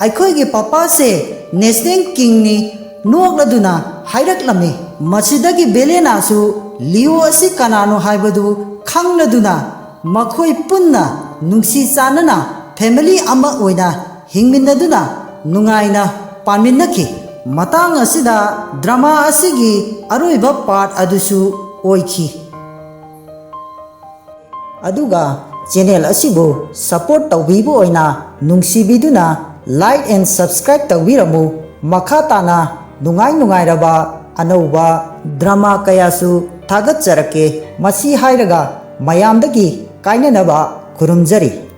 "ꯑꯩꯈꯣꯏꯒꯤ ꯄꯄꯥꯁꯦ ꯅꯦꯁꯅꯦꯜ ꯀꯤꯡꯅꯤ" ꯅꯣꯛꯂꯗꯨꯅ ꯍꯥꯏꯔꯛꯂꯝꯃꯤ꯫ ꯃꯁꯤꯗꯒꯤ ꯕꯦꯂꯦꯅꯥꯁꯨ ꯂꯤꯑꯣ ꯑꯁꯤ ꯀꯅꯥꯅꯣ ꯍꯥꯏꯕꯗꯨ ꯈꯪꯂꯗꯨꯅ ꯃꯈꯣꯏ ꯄꯨꯟꯅ ꯅꯨꯡꯁꯤ ꯆꯥꯟꯅꯅ ꯐꯦꯃꯤꯂꯤ ꯑꯃ ꯑꯣꯏꯅ ꯍꯤꯡꯃꯤꯟꯅꯗꯨꯅ ꯅꯨꯡꯉꯥꯏꯅ ꯄꯥꯟꯃꯤꯟꯅꯈꯤ꯫ ꯃꯇꯥꯡ ꯑꯁꯤꯗ ꯗ꯭ꯔꯃꯥ ꯑꯁꯤꯒꯤ ꯑꯔꯣꯏꯕ ꯄꯥꯔꯠ ꯑꯗꯨꯁꯨ ꯑꯣꯏꯈꯤ꯫ ꯑꯗꯨꯒ ꯆꯦꯅꯦꯜ ꯑꯁꯤꯕꯨ ꯁꯄꯣꯔꯠ ꯇꯧꯕꯤꯕ ꯑꯣꯏꯅ ꯅꯨꯡꯁꯤꯕꯤꯗꯨꯅ like and subscribe ꯇꯧꯕꯤꯔꯝꯃꯨ꯫ ꯃꯈꯥ ꯇꯥꯅ ꯅꯨꯡꯉꯥꯏ ꯅꯨꯡꯉꯥꯏꯔꯕ ꯑꯅꯧꯕ ꯗ꯭ꯔꯃꯥ ꯀꯌꯥꯁꯨ ꯊꯥꯒꯠꯆꯔꯛꯀꯦ꯫ ꯃꯁꯤ ꯍꯥꯏꯔꯒ ꯃꯌꯥꯝꯗꯒꯤ ꯀꯥꯏꯅꯅꯕ ꯈꯨꯔꯨꯝꯖꯔꯤ꯫